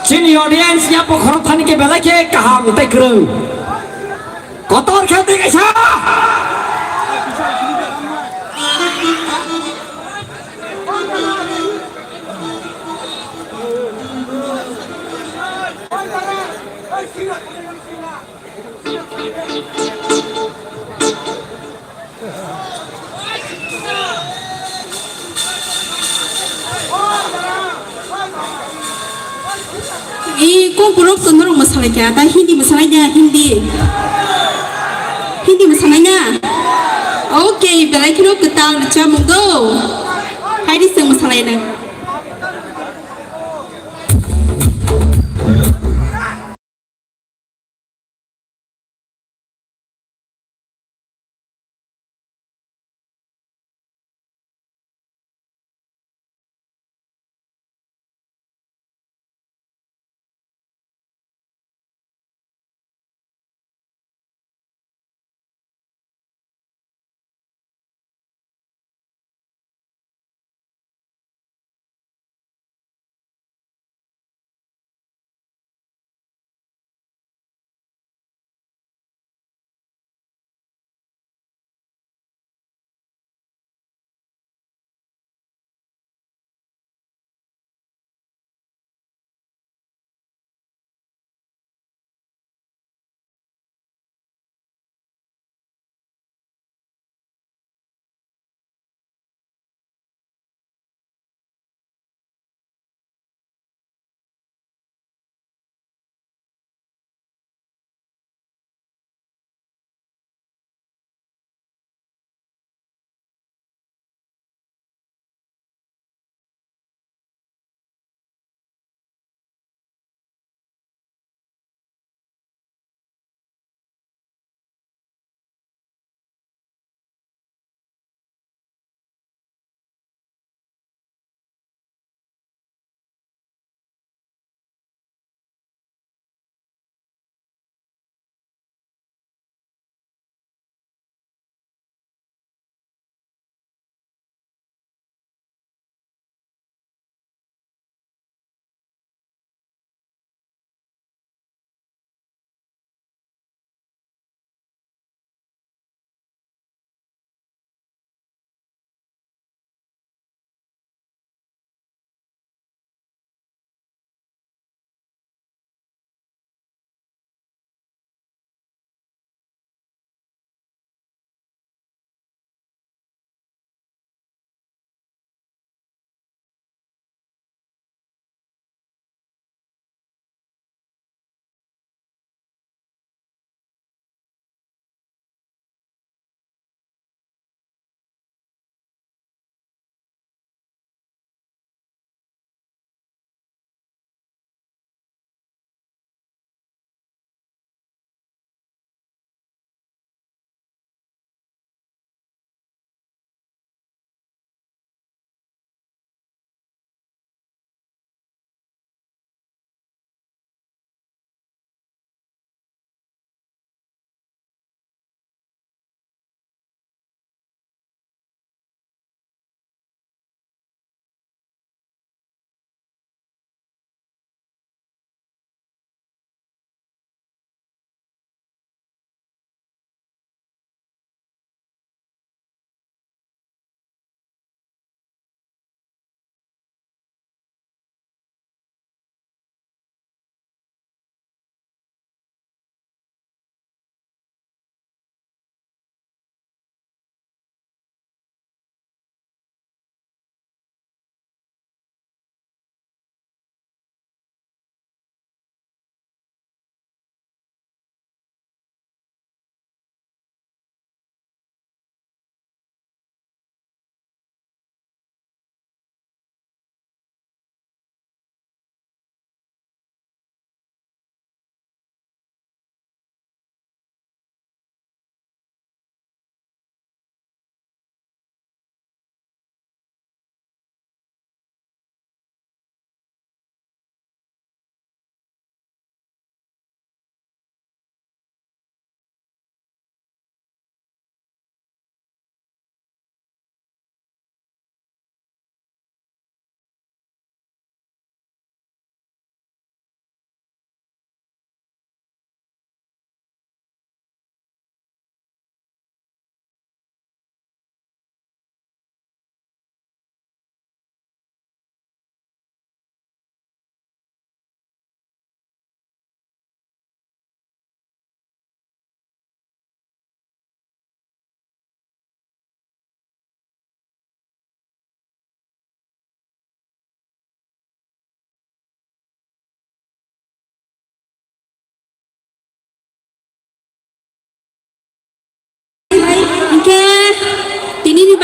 Chini audience yapo khorok thani khe belai khe kaham tei kwrwng. Kotor khe tei kaisa. I kok borok to norok mwsalai kha, ta Hindi mwsalai na, Hindi. Hindi mwsalai na. Okay, belai kheno kwtal chamung do. Haidi se mwsalai na.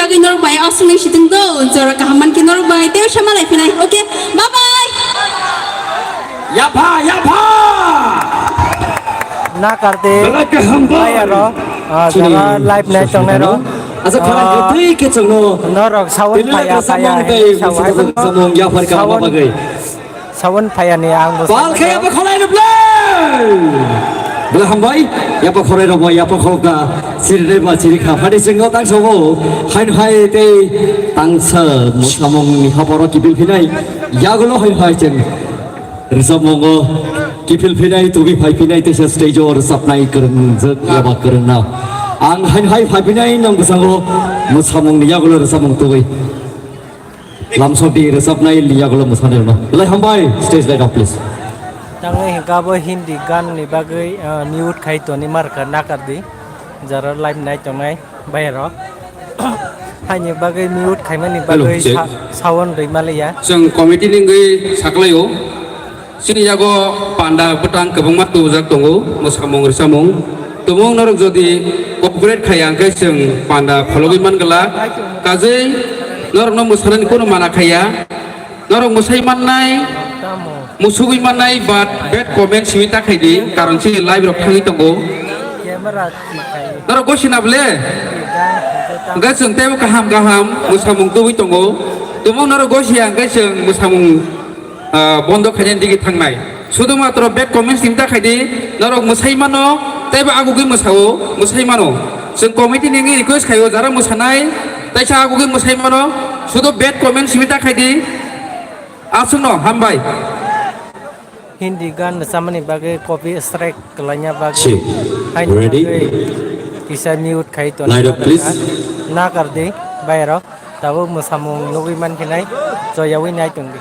Bagwi norok bai aswk nai situng do, jora kaham mankhe norok bai tei sama lai phinai. Okay, bye bye. Yapha, yapha. Nakar de. Belai kaham bai. Bai aro, ah, chini jora live nai tongnai ro. Asa khara ah, twi khe chwngno. Norok sawan tini phaya, phaya samung tei hai, sawan. Samung yapha kaham bagwi. Sawan phayani ang bo pal khe yapha kholai rwplai. Bwla hambai, yapha kholai rwbai, yapha kholka, sirinai ba sirikha, phani singno tang sobo, hain hai tei tangsa, musamung ni haporo kiphil phinai, yagulo hain hai cheng, rwchapmungo kiphil phinai, tubi phai phinai, teisa stage o rwchapnai kwrwngjak, yaba kwrwngna. Ang hain hai phai phinai, nang bwsango, musamung ni yagulo rwchapmung tubui. Lamsok di rwchapnai liya gulo mwsanai rwno. Belai hambai, stage light off, please. Tangwi hwnkha bo Hindi gan ni bagwi, ah, mute khai toni marka nakar di. Jara live nai tongnai bayaro. Haini bagwi mute khaimani hello, bagwi check. Sa-, sound rwi maliya. Chwng committee ni wngwi saklaio. Chini yago panda bwtang kwbangma tubujak tongo, mwsamung rwsamung. Tumung norok jodi cooperate khaiya hwnkhe chwng panda phologwi man glak. Kajwi norokno mwsanani kunu mana khaiya. Norok mwsai mannai, musugwi mannai, but bad comment simi ta khaidi, karon chini live rok thangwi tongo. Norok gosi na ble? Hwnkhe chwng teibo kaham kaham mwsamung tubui tongo. Tumung norok gosi ya hwnkhe chwng mwsamung ah, bondo khainani digi thangnai. Sudu matro bad comments ni ta khaidi, norok mwsai mano, teibo agugwi mwsao, mwsai mano. Chwng committee ni wngwi request khaio, jara mwsanai, teisa agugwi mwsai mano, sudu bad comments ni ta khaidi, aswkno hambai. Hindi gan rwchapmani bagwi copy strike kwlaina bagwi. Chief, haini ready? Bagwi kisa mute khai tonwi. Light up, please. Nakar di, bayaro. Tabuk mwsamung nugwi mankhe nai, choyawi nai tongdi.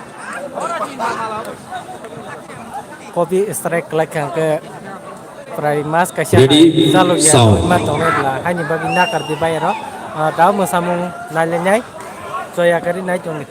Copy strike kwlai kha hwnkhe prai mas kaisa ready, chalok ya sound. Ma tongnai bwla, haini bagwi nakar di bayaro. Ah, da mwsamung nailainai, choya kari nai tongdi.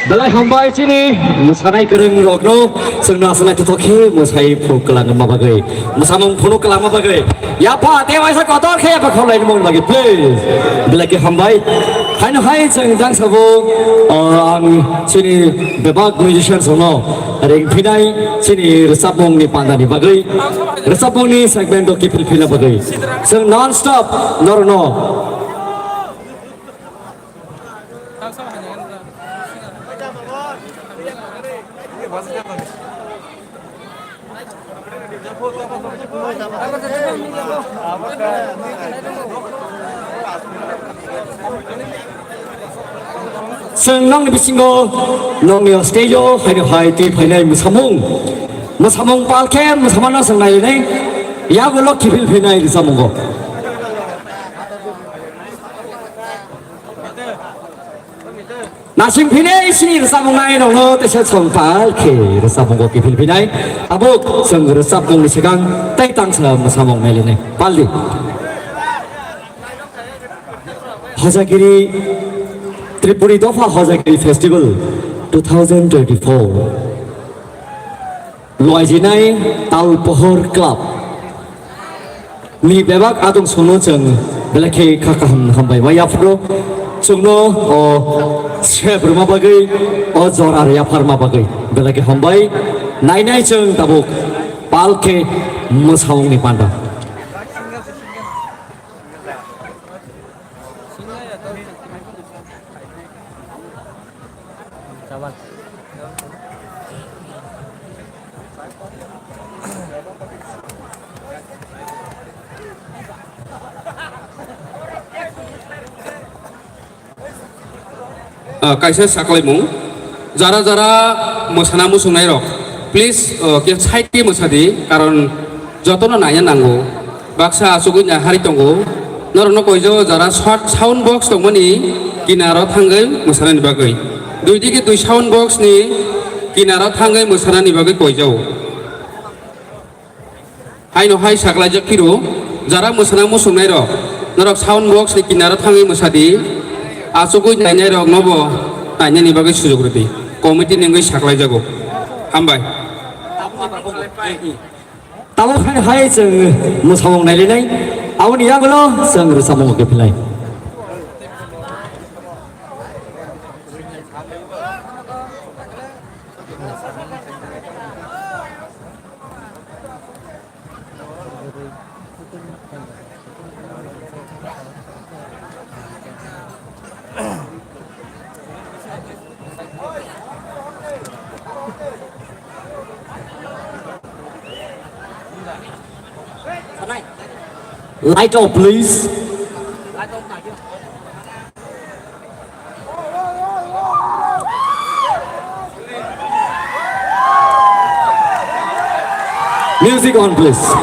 Belai hambai chini mwsanai kwrwng rokno, chwngno aswk naithothok khe mwsai phunuk kwlangma bagwi, mwsamung phunuk kwlangma bagwi. Yapha tei waisa kotor khe yapha khorlaini mungni bagwi, please. Belai khe hambai. Haino hai chwng jang sabo, uh, ang chini bebak musicians rokno ring phinai chini rwchapmungni pandani bagwi. Rwchapmungni segment o kiphil philna bagwi. Chwng non stop norno. Chwng nokni bisingo, nokni o stage o haino hai twi phainai mwsamung. Mwsamung pal khe mwsamano chwng nailainai. Yagulo kiphil phainai rwchapmungo. Nasing phinai sini rwchapmung nai rokno teisa chwng pal khe rwchapmungo kiphil phinai. Tabuk chwng rwchapmungni swkang tei tangsa mwsamung nailainai. Paldi. Hojagiri, Tripuri Dopha Hojagiri Festival two thousand twenty-four. Luaijinai Talpohor Club ni bebak adong songno chwng belai khe kha kaham hambai wai aphuru chwngno o sep rwma bagwi, o jora rwya pharma bagwi belai khe hambai. Nainai chwng tabuk pal khe mwsamungni panda. Ah, kaisa saklaimung, jara jara mwsana muchungnai rok, please, ah, khe side khe mwsadi, karon jotono naina nango. Baksa achugwi nahari tongo. Norokno koijago jara short sound box tongmani kinaro thangwi mwsanani bagwi. Dui digi dui sound box ni kinaro thangwi mwsanani bagwi koijago. Haino hai saklaijak phiro, jara mwsana muchungnai rok, norok sound box ni kinaro thangwi mwsadi, achugwi nainai rok nobo nainani bagwi sujuk rwdi. Committee ni wngwi saklaijago. Hambai. Tabuk hai hai chwng mwsamung nailainai, aboni yagulo chwng rwchapmung khe phinai. Light off, please. Music on, please.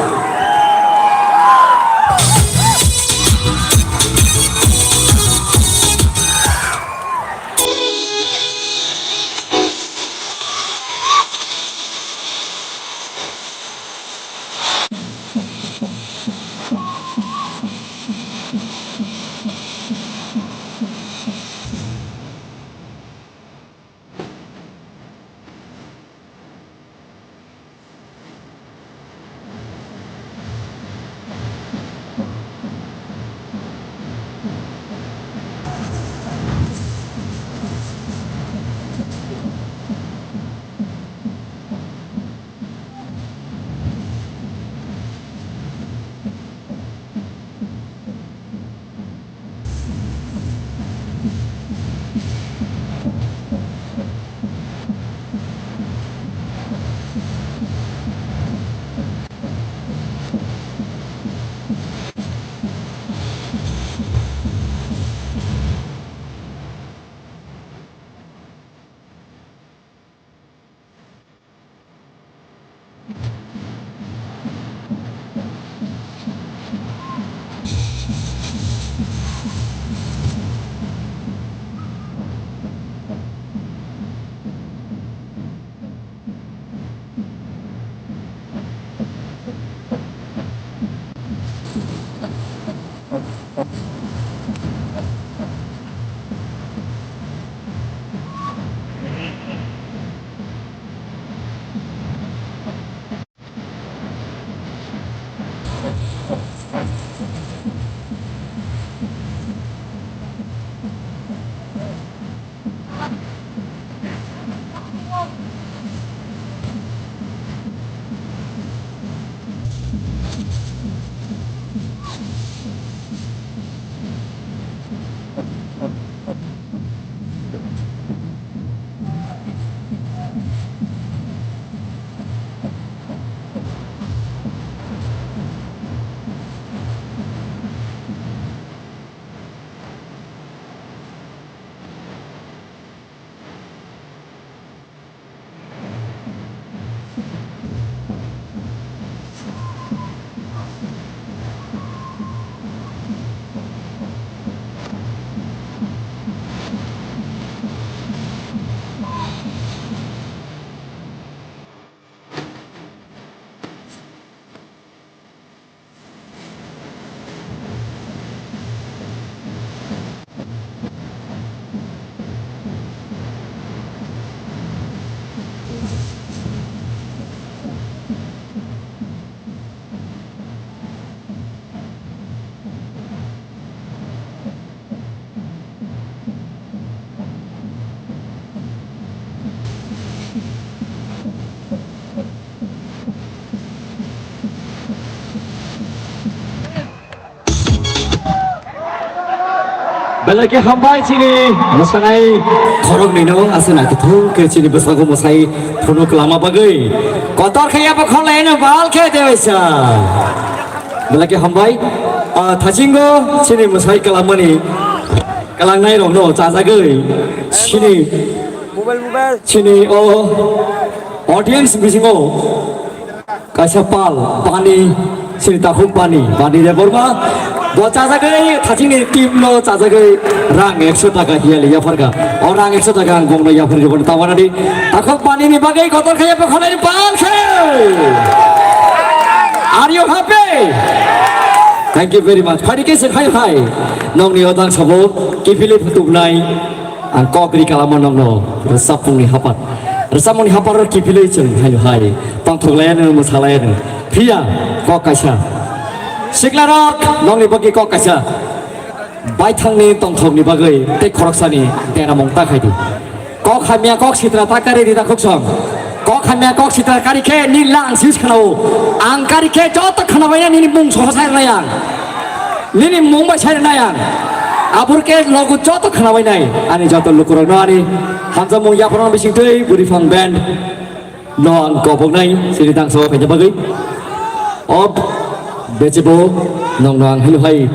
Belai khe hambai chini mwsanai khoroknwino aswk naithothok khe chini bwskango mwsai phunuk lama bagwi. Kotor khe yapha khorlaino bal khe de waisa. Belai khe hambai. Ah, thasingo chini mwsai kwlangmani kwlangnairokno chajagwi chini, chini o audience bisingo kaisa pal, Bani, chini takhuk Bani, Bani Debbarma. Bo chajagwi, thachingni team no chajagwi rang ekso taka hiyali yapharkha. O rang ekso taka ang bongno yapharkha, bono tawanadi. Takhuk Bani ni bagwi kotor khe yapha khorlaini pal khe. Are you happy? Thank you very much. Phaidi khe se khai khai. Nokni o dang sabo kiphilwi phutuknai. Ang kok ri kalamo nokno rwchapmungni haphar. Rwchapmungni haphar kiphilwi chwng haino hai tongthok layano mwsa layano. Phiya kok kaisa. Siklarok nokni bagwi kok kaisa. Baithangni tongthokni bagwi tei khoroksani deramung ta khaidi. Kok hamya kok sitra ta kari rida khuksong. Kok hamya kok sitra kari khe ni lang sis khanao. Ang kari khe joto khanabaina nini mung soho sai rwnai ang. Nini mung bai sai rwnai ang. Abur khe logo joto khanabainai. Ani joto lukurokno ani hamjakmung yapharma bisingtwi Bwrwi Phang Band no ang koboknai sini tangso khaina bagwi. O bechebo nokno ang hino hai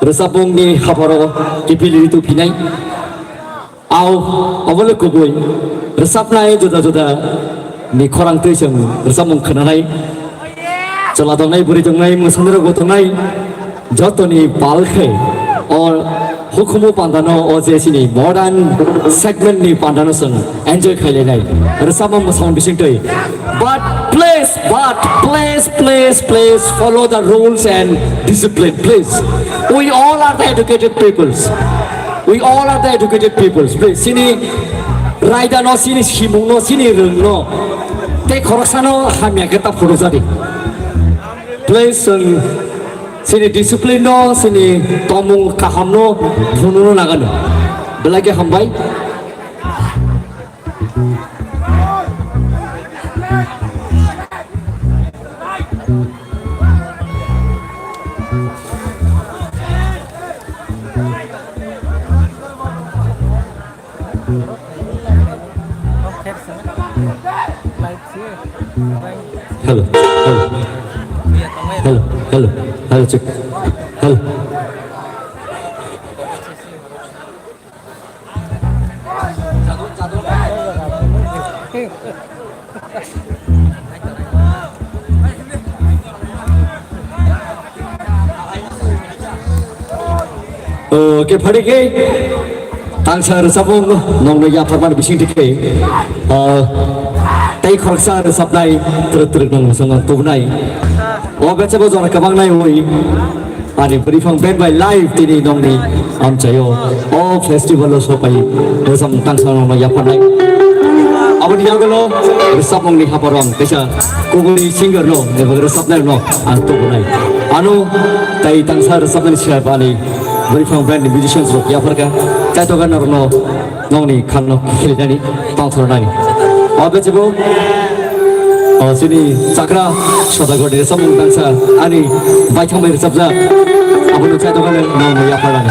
rwchapmungni hapharo kiphilwi tuphinai. Au, obo le kubui. Rwchapnai juda juda ni khorang twi chwng rwchapmung khwnanai. Chwla tongnai, bwrwi tongnai, mwsangrok bo tongnai. Jotoni pal khe o hukhumu pandano, o je chini modern segment ni pandano chwng enjoy khailainai. Rwchapmung mwsamung bisingtwi. But please, but please, please, please follow the rules and discipline, please. We all are the educated peoples. We all are the educated peoples. Please, chini raida no, chini simung no, chini rwng no, tei khoroksa no hamya khe ta photo jadi. Please, chwng chini discipline no, chini tongmung kaham no phunukno nangano. Belai khe hambai. Hello, hello. Hello, hello, hello, check. Hello. O, khe phari khe tangsa rwchapmung nokno yapharmani bising dikhe, o, tei khoroksa rwchapnai twrwk twrwk nang mwsang tubunai. O bechebo jora kwbang nai oi. Ani Bwrwi Phang Band bai live tini nokni amchaio o festival o sopai rwchapmung tangsa nokno yapharnai. Aboni yagulo rwchapmungni hapharo ang kaisa kubuni singer no eba rwchapnai no ang tubunai. Ano tai tangsa rwchapnani siya bani Bwrwi Phang Band ni musicians rok yapharkha. Chaitogan norokno nokni khangno khilinani tongthornani. O bechebo, o, chini chakra Sodagarni rwchapmung tangsa ani baithang bai rwchapjak. Abono chaitokgani nokno yapharnani.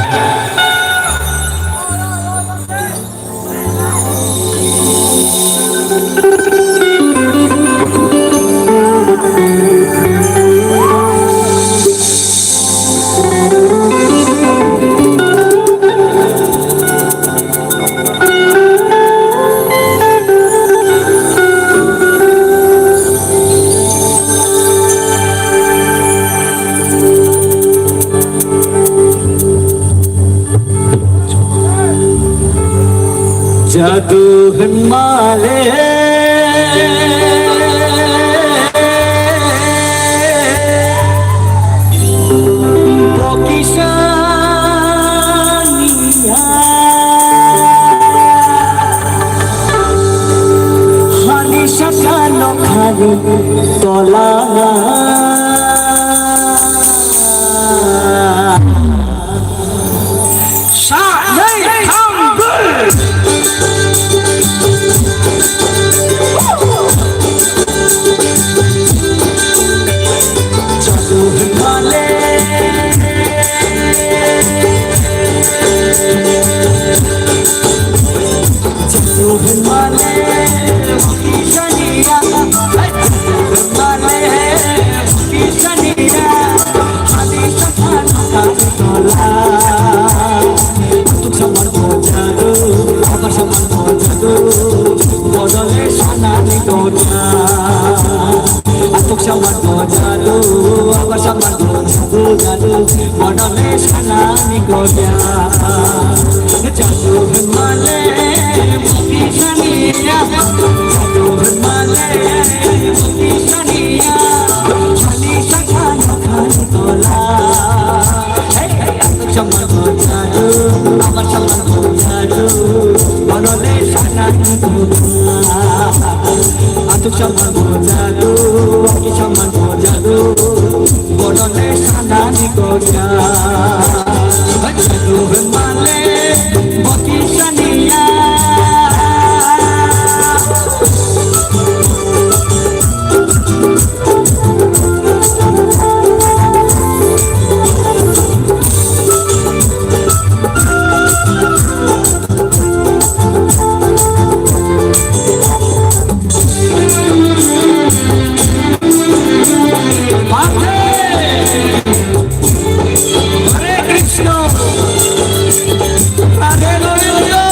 Jadu hwnmale bokisaniya hani sakano khani tola. Sa, nei, thang, brwi. Jadu hwnmale. Jadu, aba saman jadu, jadu, modale sanani koya. Jadu hwnmale, baki saniya. Jadu hwnmale, baki saniya. Sani sakha nokha ni tola. Hey, hey, saman jadu, aba saman jadu, modale sanani koya. Atuk saman bojadu, waki saman bojadu, bodole sanani koja. Bojadu hwnmale, baki saniya. Hare Krishna, Hare Govinda.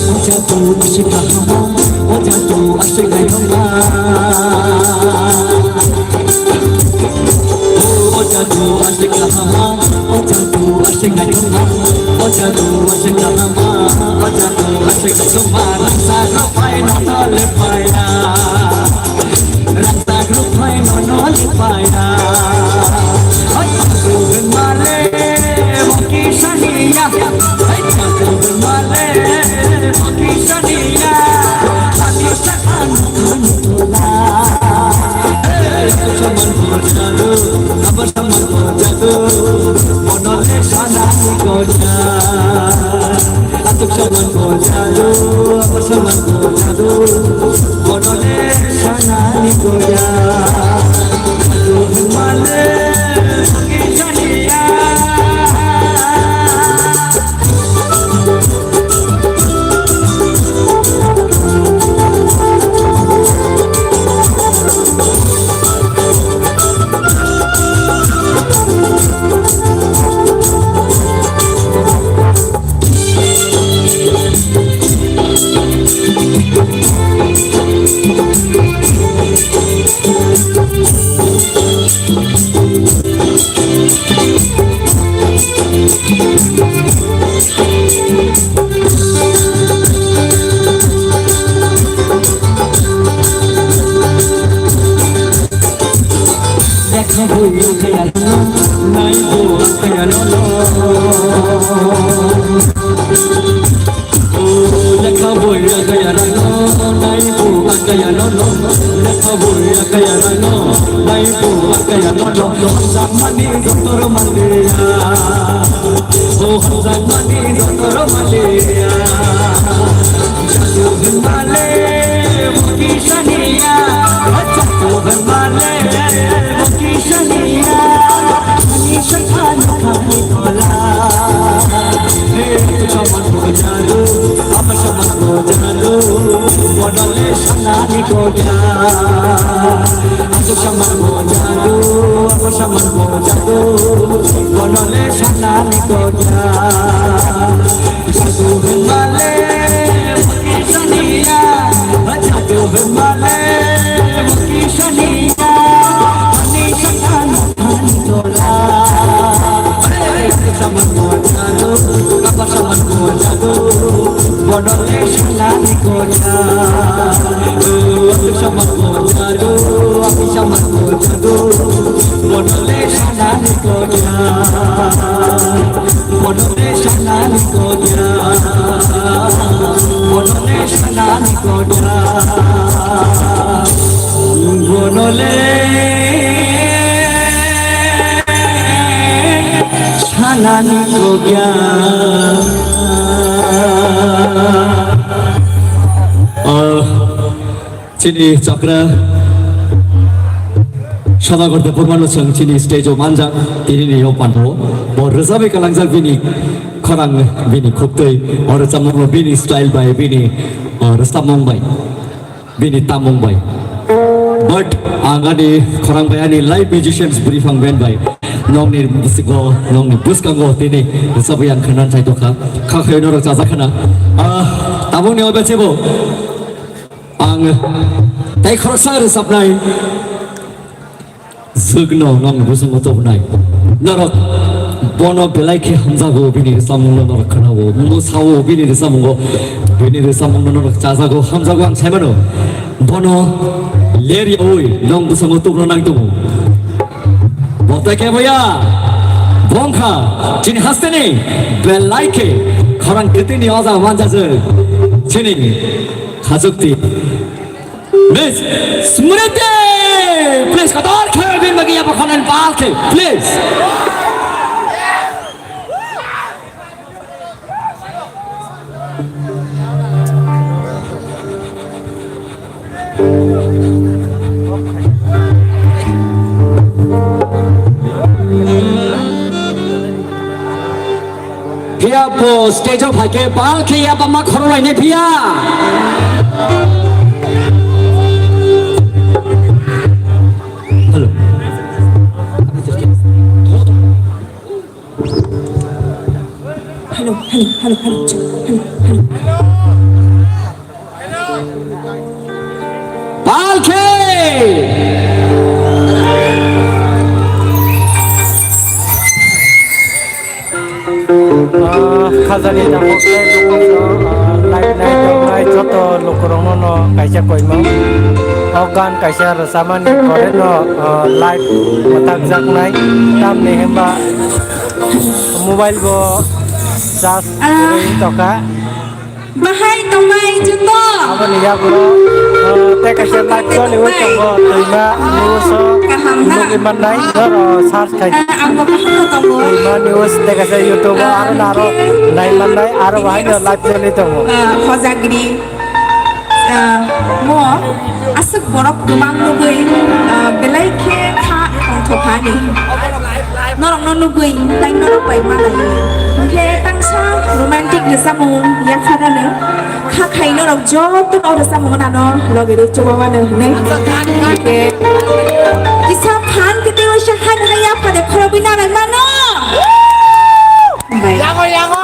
Oja tu asik kahama, oja tu asik naithokma. Oja tu asik kahama, oja tu asik naithokma. Oja tu asik kahama, oja tu asik naithokma. Rasa ropai nonole paya. Rangta grup hai nono lipaya. Hai, aku bermale, moki sania. Hai, aku bermale, moki sania. Aku sakan, aku tola. Hey, aku saman berjalu, apa saman berjalu? Monole sana ni koja. Atuk saman ko jadu, atuk saman ko jadu, bodole sanani ko ya. Jadu hwnmale, baki saniya. Lekha boi ya kaya no, nai bo kaya no no. O lekha boi ya kaya no no, nai bo kaya no no. Lekha boi ya kaya no no, nai bo kaya no no. Hamjakmani jotor maliya, o hamjakmani jotor maliya. Jadu hwnmale, moki saniya. Jadu hwnmale, moki saniya. Ani sakha nokha ni tola. Hey, saman ko jadu, apa saman ko jadu. Bodole sanani koja. Atuk saman ko jadu, apa saman ko jadu. Bodole sanani koja. Jadu hwnmale, moki saniya. Jadu hwnmale, moki saniya. Ani sakha nokha ni tola. Hey, saman ko jadu, apa saman ko jadu. Bodole sanani koja. Atuk saman ko jadu, api saman ko jadu. Bodole sanani koja. Bodole sanani koja, bodole sanani koja, bodole sanani koja. Ah, Chini chakra Sabagor de Burmano chwng chini stage o manjak, tini ni yo panto. Bo rwjabi kalangjak bini khorang, bini khuktwi, o rwchapmung bo bini style bai, bini, o, rwchapmung bai, bini tamung bai. But ang ani khorang bai ani live musicians Bwrwi Phang Band bai. Nokni bwskango, nokni bwskango tini rwchapwi ang khna chai tongkha. Kha khayo norok chajak khna. Ah, tabukni o bechebo ang tei khoroksa rwchapnai jwkno nokni bwskango tubunai. Norok bono belai khe hamjago, bini rwchapmungno norok khnao, mungno sao, bini rwchapmungo, bini rwchapmungno norok chajago, hamjago ang sai mano. Bono ler yaui nok bwskango tubuna nang tongo. Bo tei kebo ya, bo wngkha chini hasteni belai khe khorang kwtwini oja manjajwk chini khachukti Miss Smriti. Please, kotor khe bini bagwi yapha khwnani pal khe, please. Phiya bo stage o phaikhe bal khe ya bama khorok lainai phiya. Hello. Hello, hello, hello, hello, hello, hello. Palki! Ah, khajani tabuk tei bukhukno, ah, live nai tongnai joto lukurokno no kaisa koimang. O gan kaisa rwchapmani pore no, ah, live mwtakjaknai. Tamni hwnba mobile bo charge kwrwi tongkha. Bahai tongbai joto. Aboni yagulo, ah, tei kaisa live choli wi tongo, twima news o kaham na nugwi mannai, joro search khai. Ah, ang bo kaham no tongo. Twima news tei kaisa YouTube o aro naro nai mannai, aro bahai no live choli tongo. Ah, hojagri. Ah, mo aswk borok kwbang nugwi, ah, belai khe kha tongthokha ni. Norokno nugwi, tei norok bai malai. Hwnkhe tangsa romantic rwchapmung yapharano kha khai norok joto no rwchapmung nano logi rw chuba mano hwnwi. Hwnkhe kisa phan khe tei waisa hai hai yapha de khorokwi nalai mano. Bai. Yago, yago.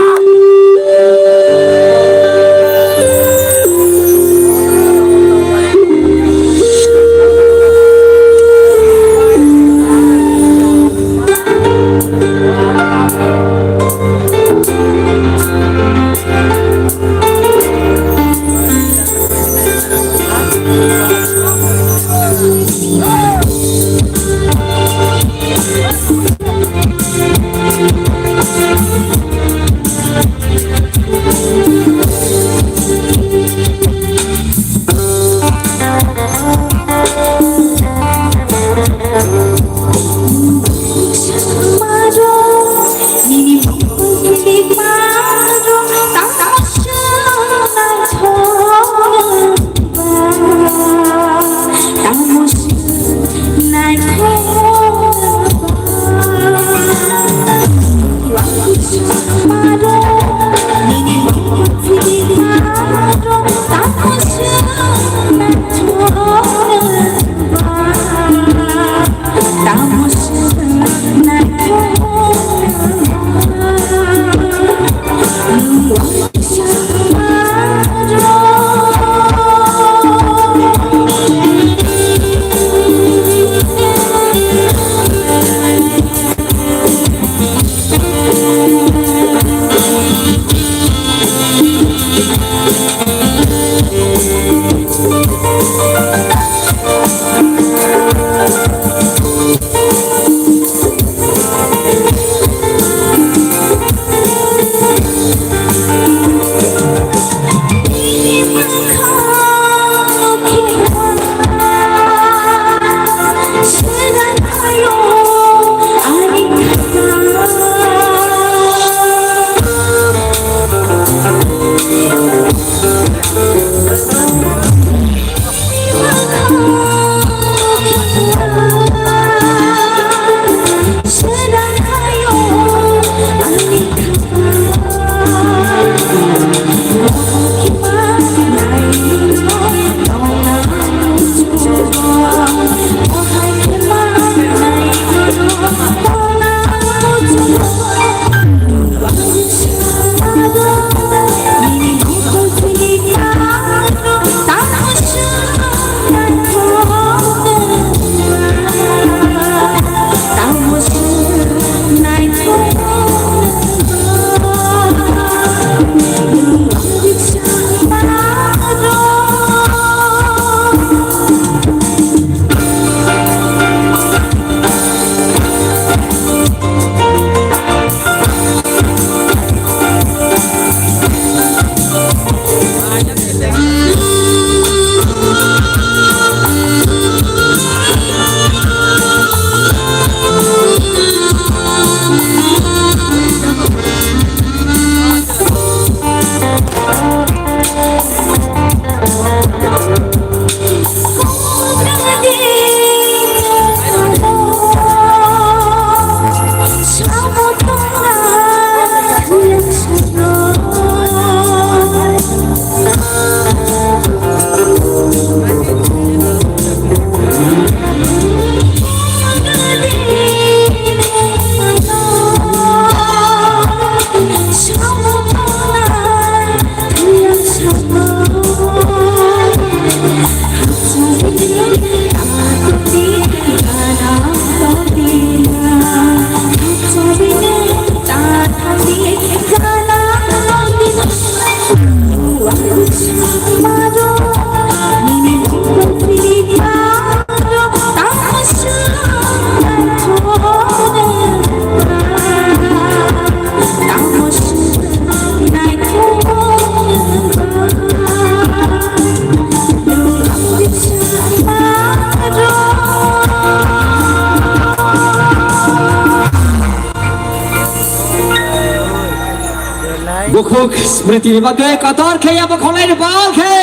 Bukhuk Smriti ni bagwi kotor khe abo kholai ni bal khe.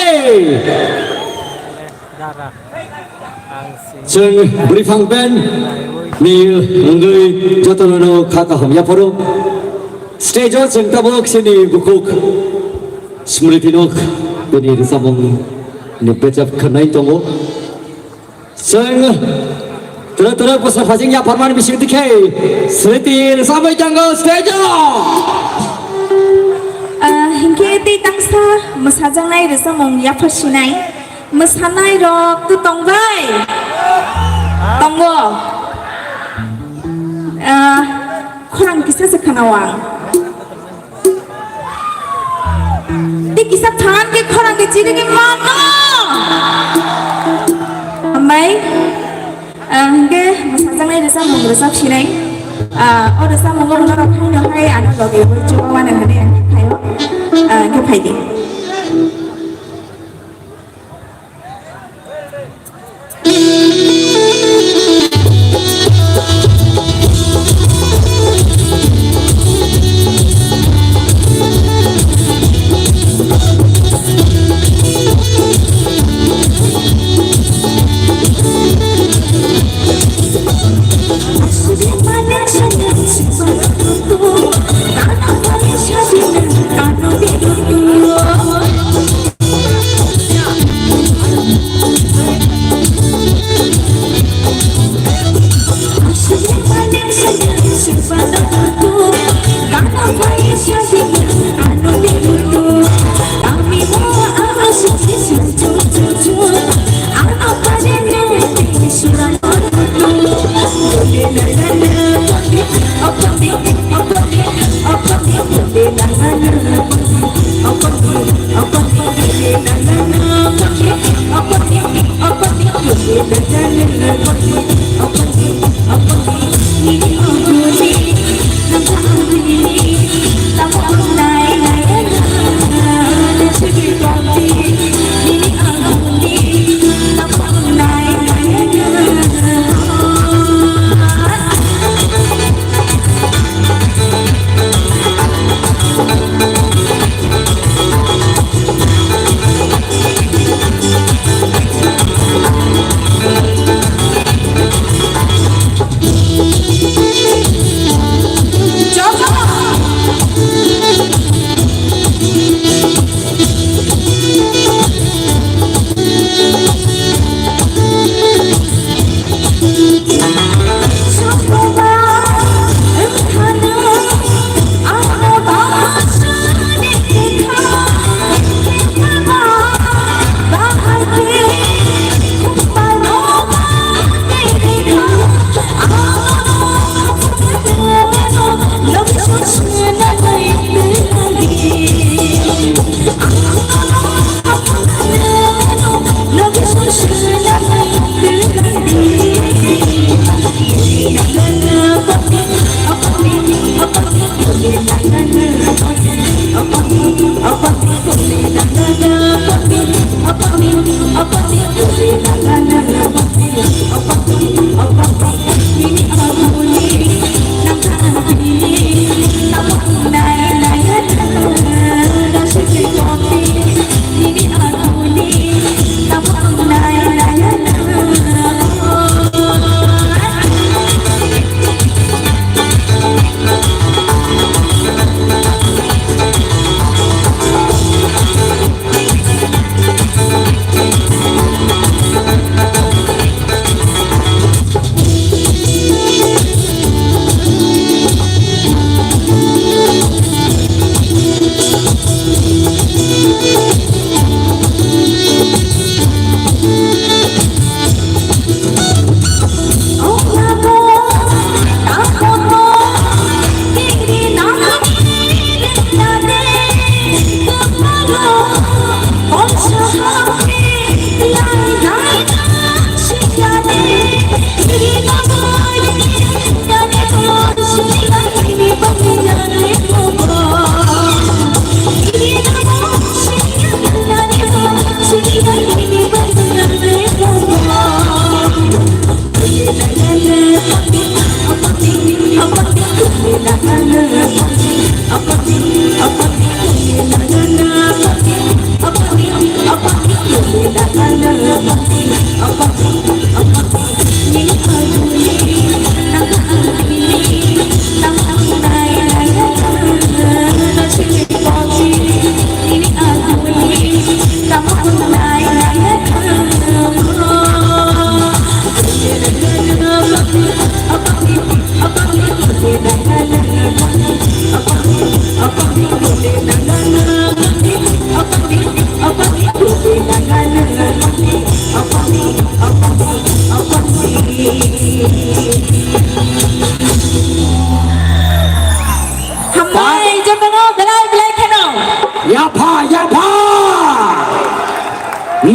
Chwng bwrwi phang band ni wngwi jotono no kha kaham yapharo. Stage o chwng tabuk chini bukhuk Smriti no bini rwchapmung ni bwchap khwnai tongo. Chwng toro toro bwsa phasing yapharmani bising tikhe Smriti rwchapwi tongo stage o. Ah, hinkhe tei tangsa mwsajaknai rwchapmung yaphar sinai mwsanai rok to tong bai? Tongo. Ah, khorang kisa se khwnao ang. Tei kisa phan khe khorang khe chirigwi mano. Hambai, ah, hwnkhe mwsajaknai rwchapmung rwchap sinai. Ah, o rwchapmungo norok haino hai ano logi bai chubawana hwnwi ang khaio. Ah, hwnkhe phaidi.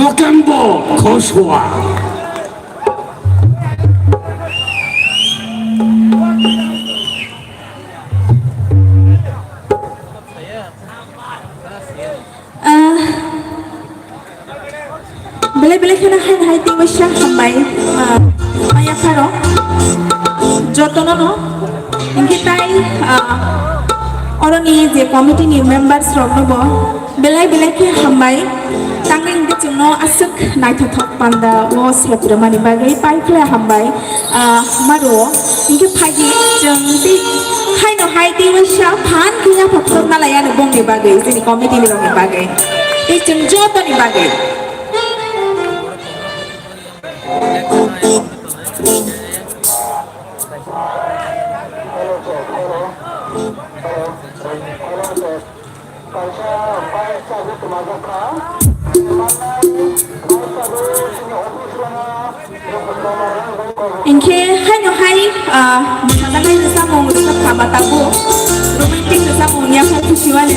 Otembo Khoswa. Ah, belai belai kheno hai hai tei waisa hambai, ah, maya pharo jotono no. Hinkhe tai, ah, oroni je committee ni members rok no bo belai belai khe hambai. Tangwi hinkhe chwngno aswk naithothok panda o sep rwmani bagwi pai khlai hambai. Ah, maro, hinkhe phaidi chwng tei haino hai tei waisa phan khe yapha khulumna lai ano bongni bagwi, chini committee ni rokni bagwi. Tei chwng jotoni bagwi. Hinkhe haino hai, ah, mwsajaknai rwchapmung rwchapkha ba tabuk romantic rwchapmung yapha khusiwani.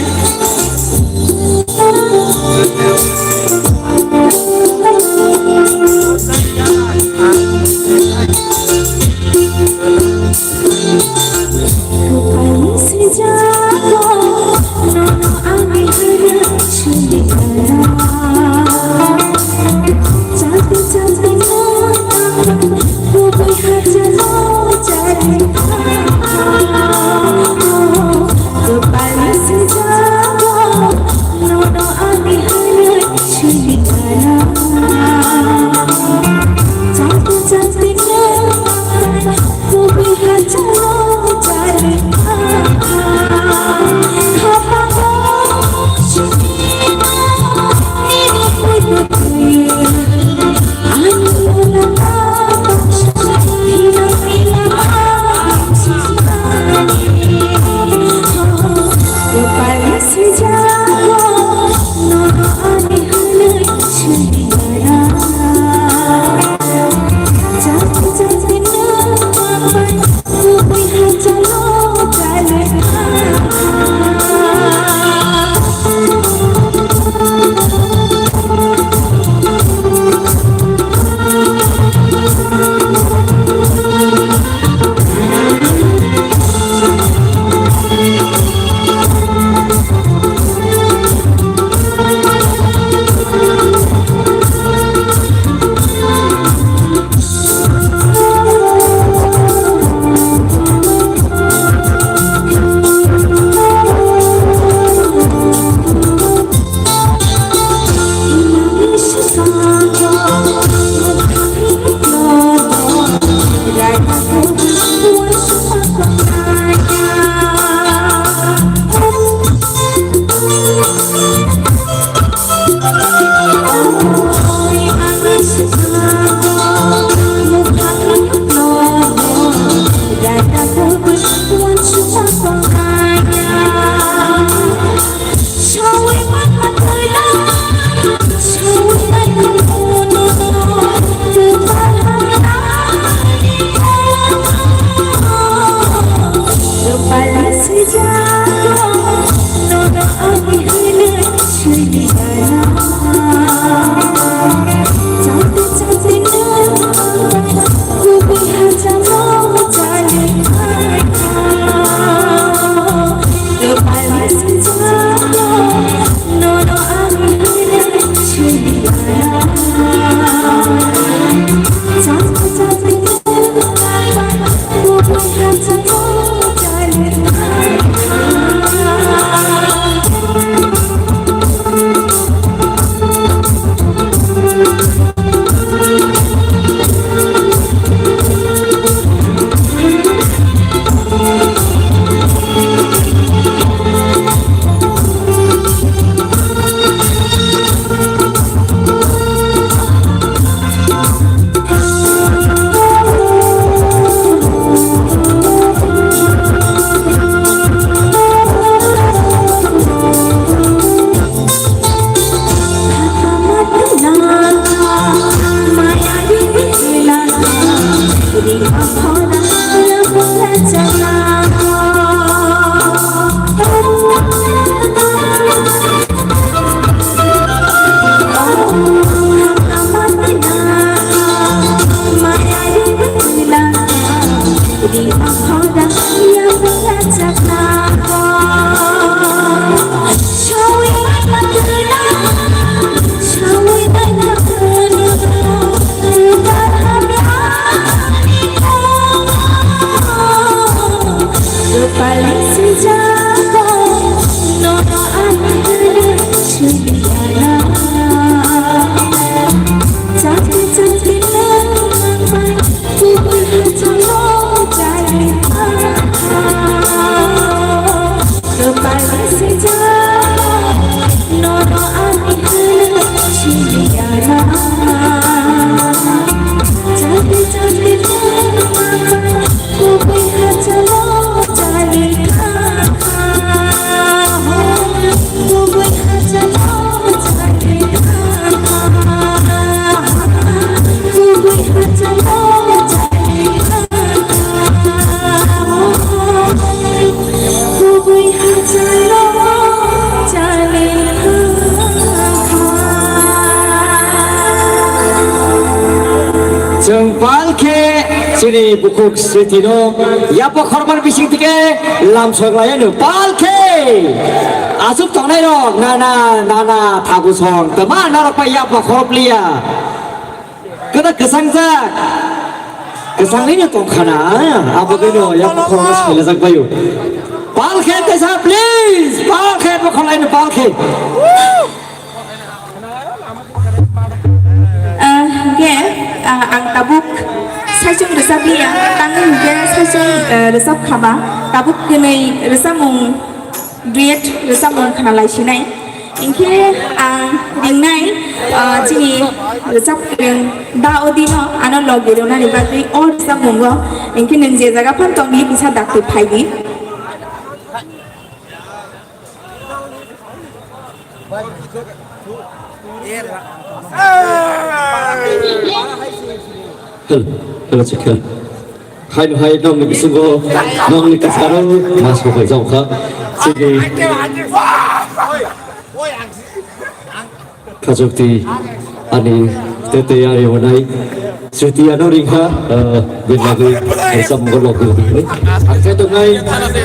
Chwng pal khe chini bukhuk Sritino yapha khorokma bising thike lamsok lai ano pal khe. Aswk tongnai rok nana nana thabu song tama norok pai yapha khorok liya. Kwda kwsang jak. Kwsangwi no tong khana, abo gwi no yak khorokno swilajak baio. Pal khe kaisa, please, pal khe bo khwlai no pal khe. Ah, hingke, ah, ang tabuk saichung rwchap liya, tangwi hingke saichung, eh, rwchap khaba, tabuk kwnwi rwchapmung duet rwchapmung khna lai sinai. Hinkhe ang ringnai, ah, chini rwchap kwrwng Da Odino ano logi rwnani bagwi o rwchapmungo. Hinkhe nwng je jaga phan tongdi kisa dakti phaidi. Hel, hel, check, hel. Hai no hai nokni bisingo nokni kasaro mas bo bai jao kha. Chini khajokti ani tete ani hwnai. Sriti ano ringkha, eh, bini bagwi, eh, samung logwi rwdi. Ang khe tongnai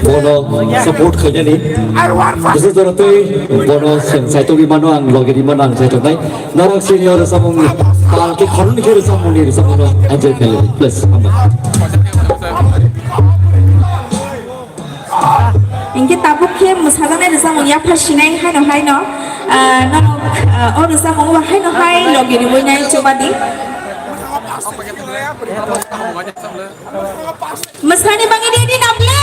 bono support khainani. Bwswk jora tei bono chwng saitogwi mano, ang logwi rwi mano, ang khe tongnai. Norok senior samung pal khe khoroknwi khe samungni samungno enjoy khainani. Please, hambai. Hinkhe tabuk khe mwsajaknai rwchapmung yapha sinai haino haino, ah, norok, ah, o rwchapmungo haino hai logi rwui nai chubadi. Mwsani bagwi ready na ble?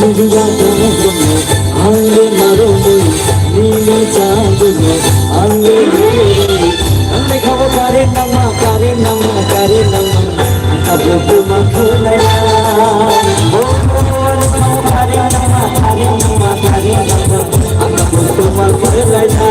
Nini ya tongmung, ang le marumung, nini chamungno, ang le nini. Ang le khabo kare nangma, kare nangma, kare nangma. Ang tabuk tuma khulai na. Oh, ang le khabo kare nangma, kare nangma, kare nangma. Ang tabuk tuma khulai na.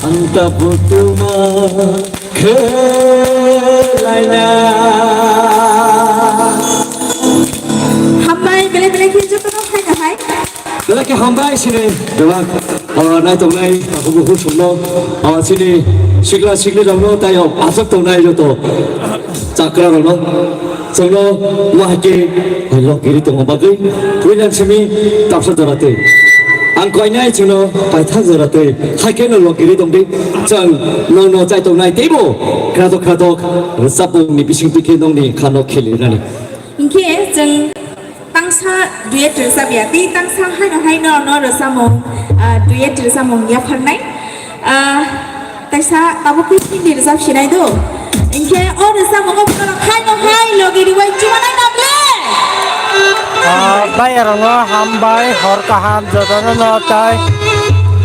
Ang tabuk tuma khelaina. Hambai, belai belai khe jotono phaina hai. Belai khe hambai sini. Belai, ah, naitongnai, takhuk bukhuk songno, ah, sini sikla sikli rokno tei o aswk tongnai joto chakra rokno. Chwngno wahaikhe lok giri tongma bagwi puilan simi tapsa jora twi. Ang koinai chwngno paithak jora twi. Haikhe no lok giri tongdi. Chwng nokno chaitongnai teibo khratok khratok rwchapmungni bisingtwi khe nokni khano kheli rwnani. Hinkhe chwng tangsa duet rwchapya, tei tangsa haino haino no rwchapmung, ah, duet rwchapmung yapharnai. Ah, Kaisa tabuk khe Hindi rwchap sinai do. Hinkhe o rwchapmung o borok hai no hai logi ribai chumanai na ble. Ah, bai rokno hambai, hor kaham jotono no tai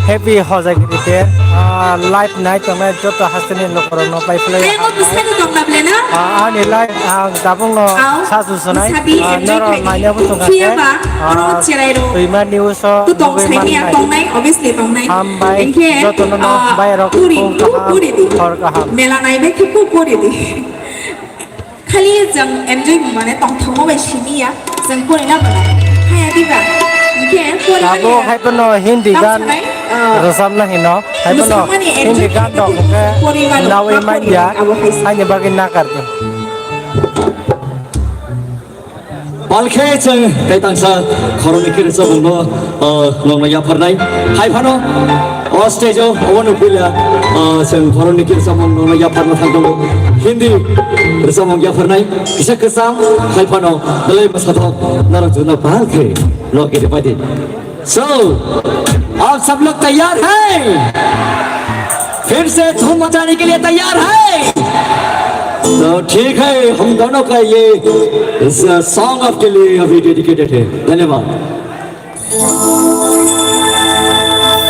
happy hojagiri de. Ah, live nai tongnai joto hasteni lokorokno bai phlai. Ayang o bwsani tong na ble na? Ah, ani live ang tabukno Ao, sa su sanai. Bwsadi Ah, enjoy norok khai di. Naina bo tongkha Phiya khe, ba, ah, oro cherai rok. Twima news o Ku tong nugwi saini mannai. Ang tongnai, obviously tongnai. Hambai, Hinkhe, jotono no ah, bai rok puri, kung kaham, puri di. Hor kaham. Mela naibai khe ku puri di. Khali jeng enjoy mane tongthokma bai siniya, jeng puri na mane. Haya diba? Hinkhe puri Abo mane. Hai pono Hindi Tang gan sanai, ah, rwchapna hino. Hai pono bwsakmani Hindi enjoy gan rok khe hwnkhe puri mano, nawi ma puri manya. Abo hai sa. Haini bagwi nakar di. Palkhe chwng tei tangsa khoroknwi khe rwchapmungno, uh, nokno yapharnai. Hai phano o stage-o obono puila, uh, chwng khoroknwi khe rwchapmung nokno yapharna thang tongo. Hindi rwchapmung yapharnai. Kisa kwcham hai phano belai bwsathok norok jotono palkhe nok gede paidi. So, आप सब लोग तैयार हैं? फिर से धूम मचाने के लिए तैयार हैं? तो ठीक है, हम दोनों का ये इस सॉन्ग आपके लिए अभी डेडिकेटेड है। धन्यवाद।